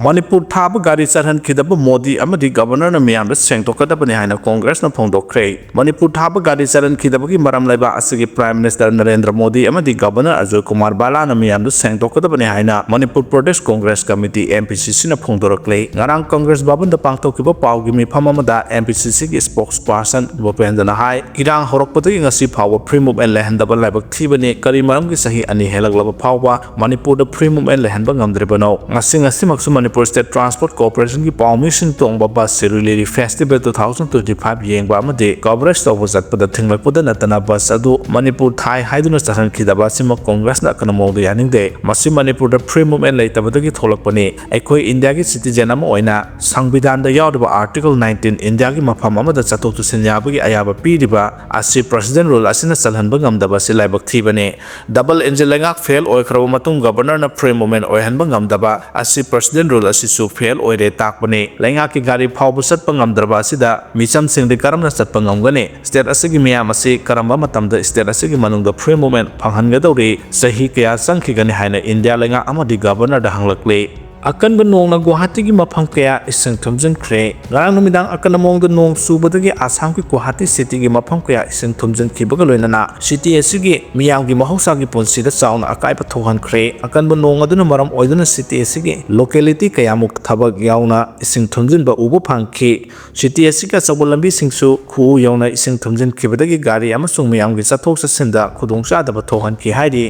ꯃꯅꯤꯄꯨꯔ ꯊꯥꯕ ꯒꯥꯔꯤ ꯆꯠꯍꯟꯈꯤꯗꯕ ꯃꯣꯗꯤ ꯑꯃꯗꯤ Governor ꯅ ꯃꯤꯌꯥꯝꯗ ꯁꯦꯡꯗꯣꯛꯀꯗꯕꯅꯤ ꯍꯥꯏꯅ Congress ꯅ ꯐꯣꯡꯗꯣꯛꯈ꯭ꯔꯦ꯫ ꯃꯅꯤꯄꯨꯔ ꯊꯥꯕ ꯒꯥꯔꯤ ꯆꯠꯍꯟꯈꯤꯗꯕꯒꯤ ꯃꯔꯝ ꯂꯩꯕꯥꯛ ꯑꯁꯤꯒꯤ Prime Minister ꯅꯔꯦꯟꯗ꯭ꯔ ꯃꯣꯗꯤ ꯑꯃꯗꯤ Governor ꯑꯖꯣꯏ ꯀꯨꯃꯥꯔ ꯚꯥꯂꯥꯅ ꯃꯤꯌꯥꯝꯗ ꯁꯦꯡꯗꯣꯛꯀꯗꯕꯅꯤ ꯍꯥꯏꯅ Manipur Pradesh Congress Committee, M P C C ꯅ ꯐꯣꯡꯗꯣꯔꯛꯂꯦ꯫ ꯉꯔꯥꯡ Congress ꯚꯕꯟꯗ ꯄꯥꯡꯊꯣꯛꯈꯤꯕ ꯄꯥꯎꯒꯤ ꯃꯤꯐꯝ ꯑꯃꯗ M P C C ꯒꯤ spokesperson ꯚꯨꯄꯦꯟꯗ꯭ꯔꯅ ꯍꯥꯏ, ꯏꯔꯥꯡ ꯍꯧꯔꯛꯄꯗꯒꯤ ꯉꯁꯤ ꯐꯥꯎꯕ free movement ꯂꯩꯍꯟꯗꯕ ꯂꯥꯏꯕꯛ ꯊꯤꯕꯅꯤ꯫ ꯀꯔꯤ ꯃꯔꯝꯒꯤ ꯆꯍꯤ ꯑꯅꯤ ꯍꯦꯜꯂꯛꯂꯕ ꯐꯥꯎꯕ ꯃꯅꯤꯄꯨꯔꯗ free movement ꯂꯩꯍꯟꯕ ꯉꯝꯗ꯭ꯔꯤꯕꯅꯣ? ꯉꯁꯤ, ꯉꯁꯤꯃꯛꯁꯨ ꯃꯅꯤꯄꯨꯔ State Transport Corporation ꯒꯤ ꯄꯥꯎꯃꯤꯁꯤꯡ ꯇꯣꯡꯕ bus ꯁꯤꯔꯣꯏ ꯂꯤꯂꯤ festival two thousand twenty five ꯌꯦꯡꯕ ꯑꯃꯗꯤ coverage ꯇꯧꯕ ꯆꯠꯄꯗ ꯊꯤꯡꯂꯛꯄꯗ ꯅꯠꯇꯅ bus ꯑꯗꯨ ꯃꯅꯤꯄꯨꯔ ꯊꯥꯏ ꯍꯥꯏꯗꯨꯅ ꯆꯠꯍꯟꯈꯤꯗꯕ ꯑꯁꯤꯃꯛ Congress ꯅ ꯑꯀꯟꯕ ꯃꯑꯣꯡꯗ ꯌꯥꯅꯤꯡꯗꯦ꯫ ꯃꯁꯤ ꯃꯅꯤꯄꯨꯔꯗ free movement ꯂꯩꯇꯕꯗꯒꯤ ꯊꯣꯛꯂꯛꯄꯅꯤ꯫ ꯑꯩꯈꯣꯏ ꯏꯟꯗꯤꯌꯥꯒꯤ citizen ꯑꯃ ꯑꯣꯏꯅ ꯁꯪꯕꯤꯙꯥꯟꯗ ꯌꯥꯎꯔꯤꯕ Article nineteen, ꯏꯟꯗꯤꯌꯥꯒꯤ ꯃꯐꯝ ꯑꯃꯗ ꯆꯠꯊꯣꯛ ꯆꯠꯁꯤꯟ ꯌꯥꯕꯒꯤ ꯑꯌꯥꯕ ꯄꯤꯔꯤꯕ ꯑꯁꯤ President Rule ꯑꯁꯤꯅ ꯆꯜꯍꯟꯕ ꯉꯝꯗꯕ ꯑꯁꯤ ꯂꯥꯏꯕꯛ ꯊꯤꯕꯅꯤ꯫ Double engine ꯂꯩꯉꯥꯛ fail ꯑꯣꯏꯈ꯭ꯔꯕ ꯃꯇꯨꯡ Governor ꯅ free movement ꯑꯣꯏꯍꯟꯕ ꯉꯝꯗꯕ ꯑꯁꯤ President Rule ꯑꯁꯤꯁꯨ fail ꯑꯣꯏꯔꯦ ꯇꯥꯛꯄꯅꯤ꯫ ꯂꯩꯉꯥꯛꯀꯤ ꯒꯥꯔꯤ ꯐꯥꯎꯕ ꯆꯠꯄ ꯉꯝꯗ꯭ꯔꯕ ꯑꯁꯤꯗ ꯃꯤꯆꯝꯁꯤꯡꯗꯤ ꯀꯔꯝꯅ ꯆꯠꯄ ꯉꯝꯒꯅꯤ? State ꯑꯁꯤꯒꯤ ꯃꯤꯌꯥꯝ ꯑꯁꯤ ꯀꯔꯝꯕ ꯃꯇꯝꯗ state ꯑꯁꯤꯒꯤ ꯃꯅꯨꯡꯗ free movement ꯐꯪꯍꯟꯒꯗꯧꯔꯤ? ꯆꯍꯤ ꯀꯌꯥ ꯆꯪꯈꯤꯒꯅꯤ ꯍꯥꯏꯅ ꯏꯟꯗꯤꯌꯥ ꯂꯩꯉꯥꯛ ꯑꯃꯗꯤ Governor ꯗ ꯍꯪꯂꯛꯂꯤ꯫ ꯑꯀꯟꯕ ꯅꯣꯡꯅ ꯒꯨꯋꯥꯍꯥꯇꯤꯒꯤ ꯃꯐꯝ ꯀꯌꯥ ꯏꯁꯤꯡ ꯊꯨꯝꯖꯤꯟꯈ꯭ꯔꯦ꯫ ꯉꯔꯥꯡ ꯅꯨꯃꯤꯗꯥꯡ ꯑꯀꯟꯕ ꯃꯑꯣꯡꯗ ꯅꯣꯡ ꯆꯨꯕꯗꯒꯤ ꯑꯁꯥꯝꯒꯤ ꯒꯨꯋꯥꯍꯥꯇꯤ city ꯒꯤ ꯃꯐꯝ ꯀꯌꯥ ꯏꯁꯤꯡ ꯊꯨꯝꯖꯤꯟꯈꯤꯕꯒ ꯂꯣꯏꯅꯅ city ꯑꯁꯤꯒꯤ ꯃꯤꯌꯥꯝꯒꯤ ꯃꯍꯧꯁꯥꯒꯤ ꯄꯨꯟꯁꯤꯗ ꯆꯥꯎꯅ ꯑꯀꯥꯏꯕ ꯊꯣꯛꯍꯟꯈ꯭ꯔꯦ꯫ ꯑꯀꯟꯕ ꯅꯣꯡ ꯑꯗꯨꯅ ꯃꯔꯝ ꯑꯣꯏꯗꯨꯅ city ꯑꯁꯤꯒꯤ locality ꯀꯌꯥꯃꯨꯛ ꯊꯕꯛ ꯌꯥꯎꯅ ꯏꯁꯤꯡ ꯊꯨꯝꯖꯤꯟꯕ ꯎꯕ ꯐꯪꯈꯤ꯫ City ꯑꯁꯤꯒꯤ ꯑꯆꯧꯕ ꯂꯝꯕꯤꯁꯤꯡꯁꯨ ꯈꯨꯎ ꯌꯧꯅ ꯏꯁꯤꯡ ꯊꯨꯝꯖꯤꯟꯈꯤꯕꯗꯒꯤ ꯒꯥꯔꯤ ꯑꯃꯁꯨꯡ ꯃꯤꯌꯥꯝꯒꯤ ꯆꯠꯊꯣꯛ ꯆꯠꯁꯤꯟꯗ ꯈꯨꯗꯣꯡꯆꯥꯗꯕ ꯊꯣꯛꯍꯟꯈꯤ ꯍꯥꯏꯔꯤ꯫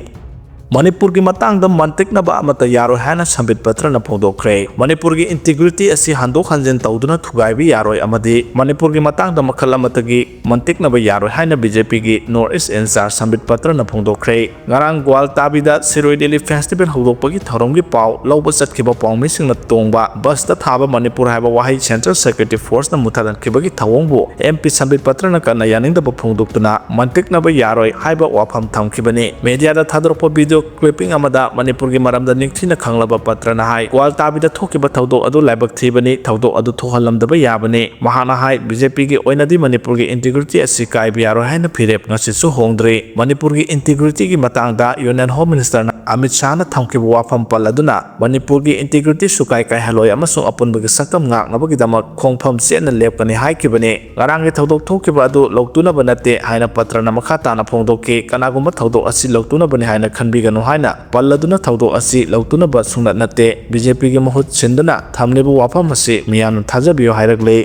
ꯃꯅꯤꯄꯨꯔꯒꯤ ꯃꯇꯥꯡꯗ ꯃꯟꯇꯤꯛꯅꯕ ꯑꯃꯠꯇ ꯌꯥꯔꯣꯏ ꯍꯥꯏꯅ ꯁꯝꯕꯤꯠ ꯄꯇ꯭ꯔꯅ ꯐꯣꯡꯗꯣꯛꯈ꯭ꯔꯦ꯫ ꯃꯅꯤꯄꯨꯔꯒꯤ ꯏꯟꯇꯤꯒ꯭ꯔꯤꯇꯤ ꯑꯁꯤ ꯍꯟꯗꯣꯛ ꯍꯟꯖꯤꯟ ꯇꯧꯗꯨꯅ ꯊꯨꯒꯥꯏꯕ ꯌꯥꯔꯣꯏ ꯑꯃꯗꯤ ꯃꯅꯤꯄꯨꯔꯒꯤ ꯃꯇꯥꯡꯗ ꯃꯈꯜ ꯑꯃꯠꯇꯒꯤ ꯃꯟꯇꯤꯛꯅꯕ ꯌꯥꯔꯣꯏ ꯍꯥꯏꯅ ꯕꯤ ꯖꯦ ꯄꯤꯒꯤ ꯅꯣꯔꯠ ꯏꯁ ꯏꯟꯆꯥꯔꯖ ꯁꯝꯕꯤꯠ ꯄꯇ꯭ꯔꯅ ꯐꯣꯡꯗꯣꯛꯈ꯭ꯔꯦ꯫ ꯉꯔꯥꯡ ꯒ꯭ꯋꯥꯜꯇꯥꯕꯤꯗ ꯁꯤꯔꯣꯏ ꯂꯤꯂꯤ ꯐꯦꯁꯇꯤꯚꯦꯜ ꯍꯧꯗꯣꯛꯄꯒꯤ ꯊꯧꯔꯝꯒꯤ ꯄꯥꯎ ꯂꯧꯕ ꯆꯠꯈꯤꯕ ꯄꯥꯎꯃꯤꯁꯤꯡꯅ ꯇꯣꯡꯕ ꯕꯁꯇ ꯊꯥꯕ ꯃꯅꯤꯄꯨꯔ ꯍꯥꯏꯕ ꯋꯥꯍꯩ ꯁꯦꯟꯇ꯭ꯔꯦꯜ ꯁꯦꯀ꯭ꯌꯨꯔꯤꯇꯤ ꯐꯣꯔꯁꯅ ꯃꯨꯊꯠꯍꯟꯈꯤꯕꯒꯤ ꯊꯧꯑꯣꯡꯕꯨ ꯑꯦꯝ ꯄꯤ ꯁꯝꯕꯤꯠ ꯄꯇ꯭ꯔꯅ ꯀꯟꯅ ꯌꯥꯅꯤꯡꯗꯕ ꯐꯣꯡꯗꯣꯛꯇꯨꯅ ꯃꯟꯇꯤꯛꯅꯕ ꯌꯥꯔꯣꯏ ꯍꯥꯏꯕ ꯋꯥꯐꯝ ꯊꯝꯈꯤꯕꯅꯤ꯫ ꯃꯦꯗꯤꯌꯥꯗ ꯊꯥꯗꯣꯔꯛꯄ ꯚꯤꯗꯤꯑꯣ ꯀ꯭ꯂꯤꯞꯄꯤꯡ ꯑꯃꯗ ꯃꯅꯤꯄꯨꯔꯒꯤ ꯃꯔꯝꯗ ꯅꯤꯡꯊꯤꯅ ꯈꯪꯂꯕ ꯄꯇ꯭ꯔꯅ ꯍꯥꯏ, ꯒ꯭ꯋꯥꯜꯇꯥꯕꯤꯗ ꯊꯣꯛꯈꯤꯕ ꯊꯧꯗꯣꯛ ꯑꯗꯨ ꯂꯥꯏꯕꯛ ꯊꯤꯕꯅꯤ, ꯊꯧꯗꯣꯛ ꯑꯗꯨ ꯊꯣꯛꯍꯜꯂꯝꯗꯕ ꯌꯥꯕꯅꯤ꯫ ꯃꯍꯥꯛꯅ ꯍꯥꯏ, ꯕꯤ ꯖꯦ ꯄꯤꯒꯤ ꯑꯣꯏꯅꯗꯤ ꯃꯅꯤꯄꯨꯔꯒꯤ ꯏꯟꯇꯤꯒ꯭ꯔꯤꯇꯤ ꯑꯁꯤ ꯀꯥꯏꯕ ꯌꯥꯔꯣꯏ ꯍꯥꯏꯅ ꯐꯤꯔꯦꯞ ꯉꯁꯤꯁꯨ ꯍꯣꯡꯗ꯭ꯔꯤ꯫ ꯃꯅꯤꯄꯨꯔꯒꯤ ꯏꯟꯇꯤꯒ꯭ꯔꯤꯇꯤꯒꯤ ꯃꯇꯥꯡꯗ ꯌꯨꯅꯤꯌꯟ ꯍꯣꯝ ꯃꯤꯅꯤꯁꯇꯔꯅ ꯑꯃꯤꯠ ꯁꯥꯍꯅ ꯊꯝꯈꯤꯕ ꯋꯥꯐꯝ ꯄꯜꯂꯗꯨꯅ ꯃꯅꯤꯄꯨꯔꯒꯤ ꯏꯟꯇꯤꯒ꯭ꯔꯤꯇꯤ ꯁꯨꯀꯥꯏ ꯀꯥꯏꯍꯜꯂꯣꯏ ꯑꯃꯁꯨꯡ ꯑꯄꯨꯟꯕꯒꯤ ꯁꯛꯇꯝ ꯉꯥꯛꯅꯕꯒꯤꯗꯃꯛ ꯈꯣꯡꯐꯝ ꯆꯦꯠꯅ ꯂꯦꯞꯀꯅꯤ ꯍꯥꯏꯈꯤꯕꯅꯤ꯫ ꯉꯔꯥꯡꯒꯤ ꯊꯧꯗꯣꯛ ꯊꯣꯛꯈꯤꯕ ꯑꯗꯨ ꯂꯧꯇꯨꯅꯕ ꯅꯠꯇꯦ ꯍꯥꯏꯅ ꯄꯇ꯭ꯔꯅ ꯃꯈꯥ ꯇꯥꯅ ꯐꯣꯡꯗꯣꯛꯈꯤ꯫ ꯀꯅꯥꯒꯨꯝꯕ ꯊꯧꯗꯣꯛ ꯑꯁꯤ ꯂꯧꯇꯨꯅꯕꯅꯤ ꯍꯥꯏꯅ ꯈꯟꯕꯤꯒꯅꯨ ꯍꯥꯏꯅ ꯄꯜꯂꯗꯨꯅ ꯊꯧꯗꯣꯛ ꯑꯁꯤ ꯂꯧꯇꯨꯅꯕ ꯁꯨꯡꯅꯠ ꯅꯠꯇꯦ꯫ ꯕꯤ ꯖꯦ ꯄꯤꯒꯤ ꯃꯍꯨꯠ ꯁꯤꯟꯗꯨꯅ ꯊꯝꯂꯤꯕ ꯋꯥꯐꯝ ꯑꯁꯤ ꯃꯤꯌꯥꯝꯅ ꯊꯥꯖꯕꯤꯌꯨ ꯍꯥꯏꯔꯛꯂꯤ꯫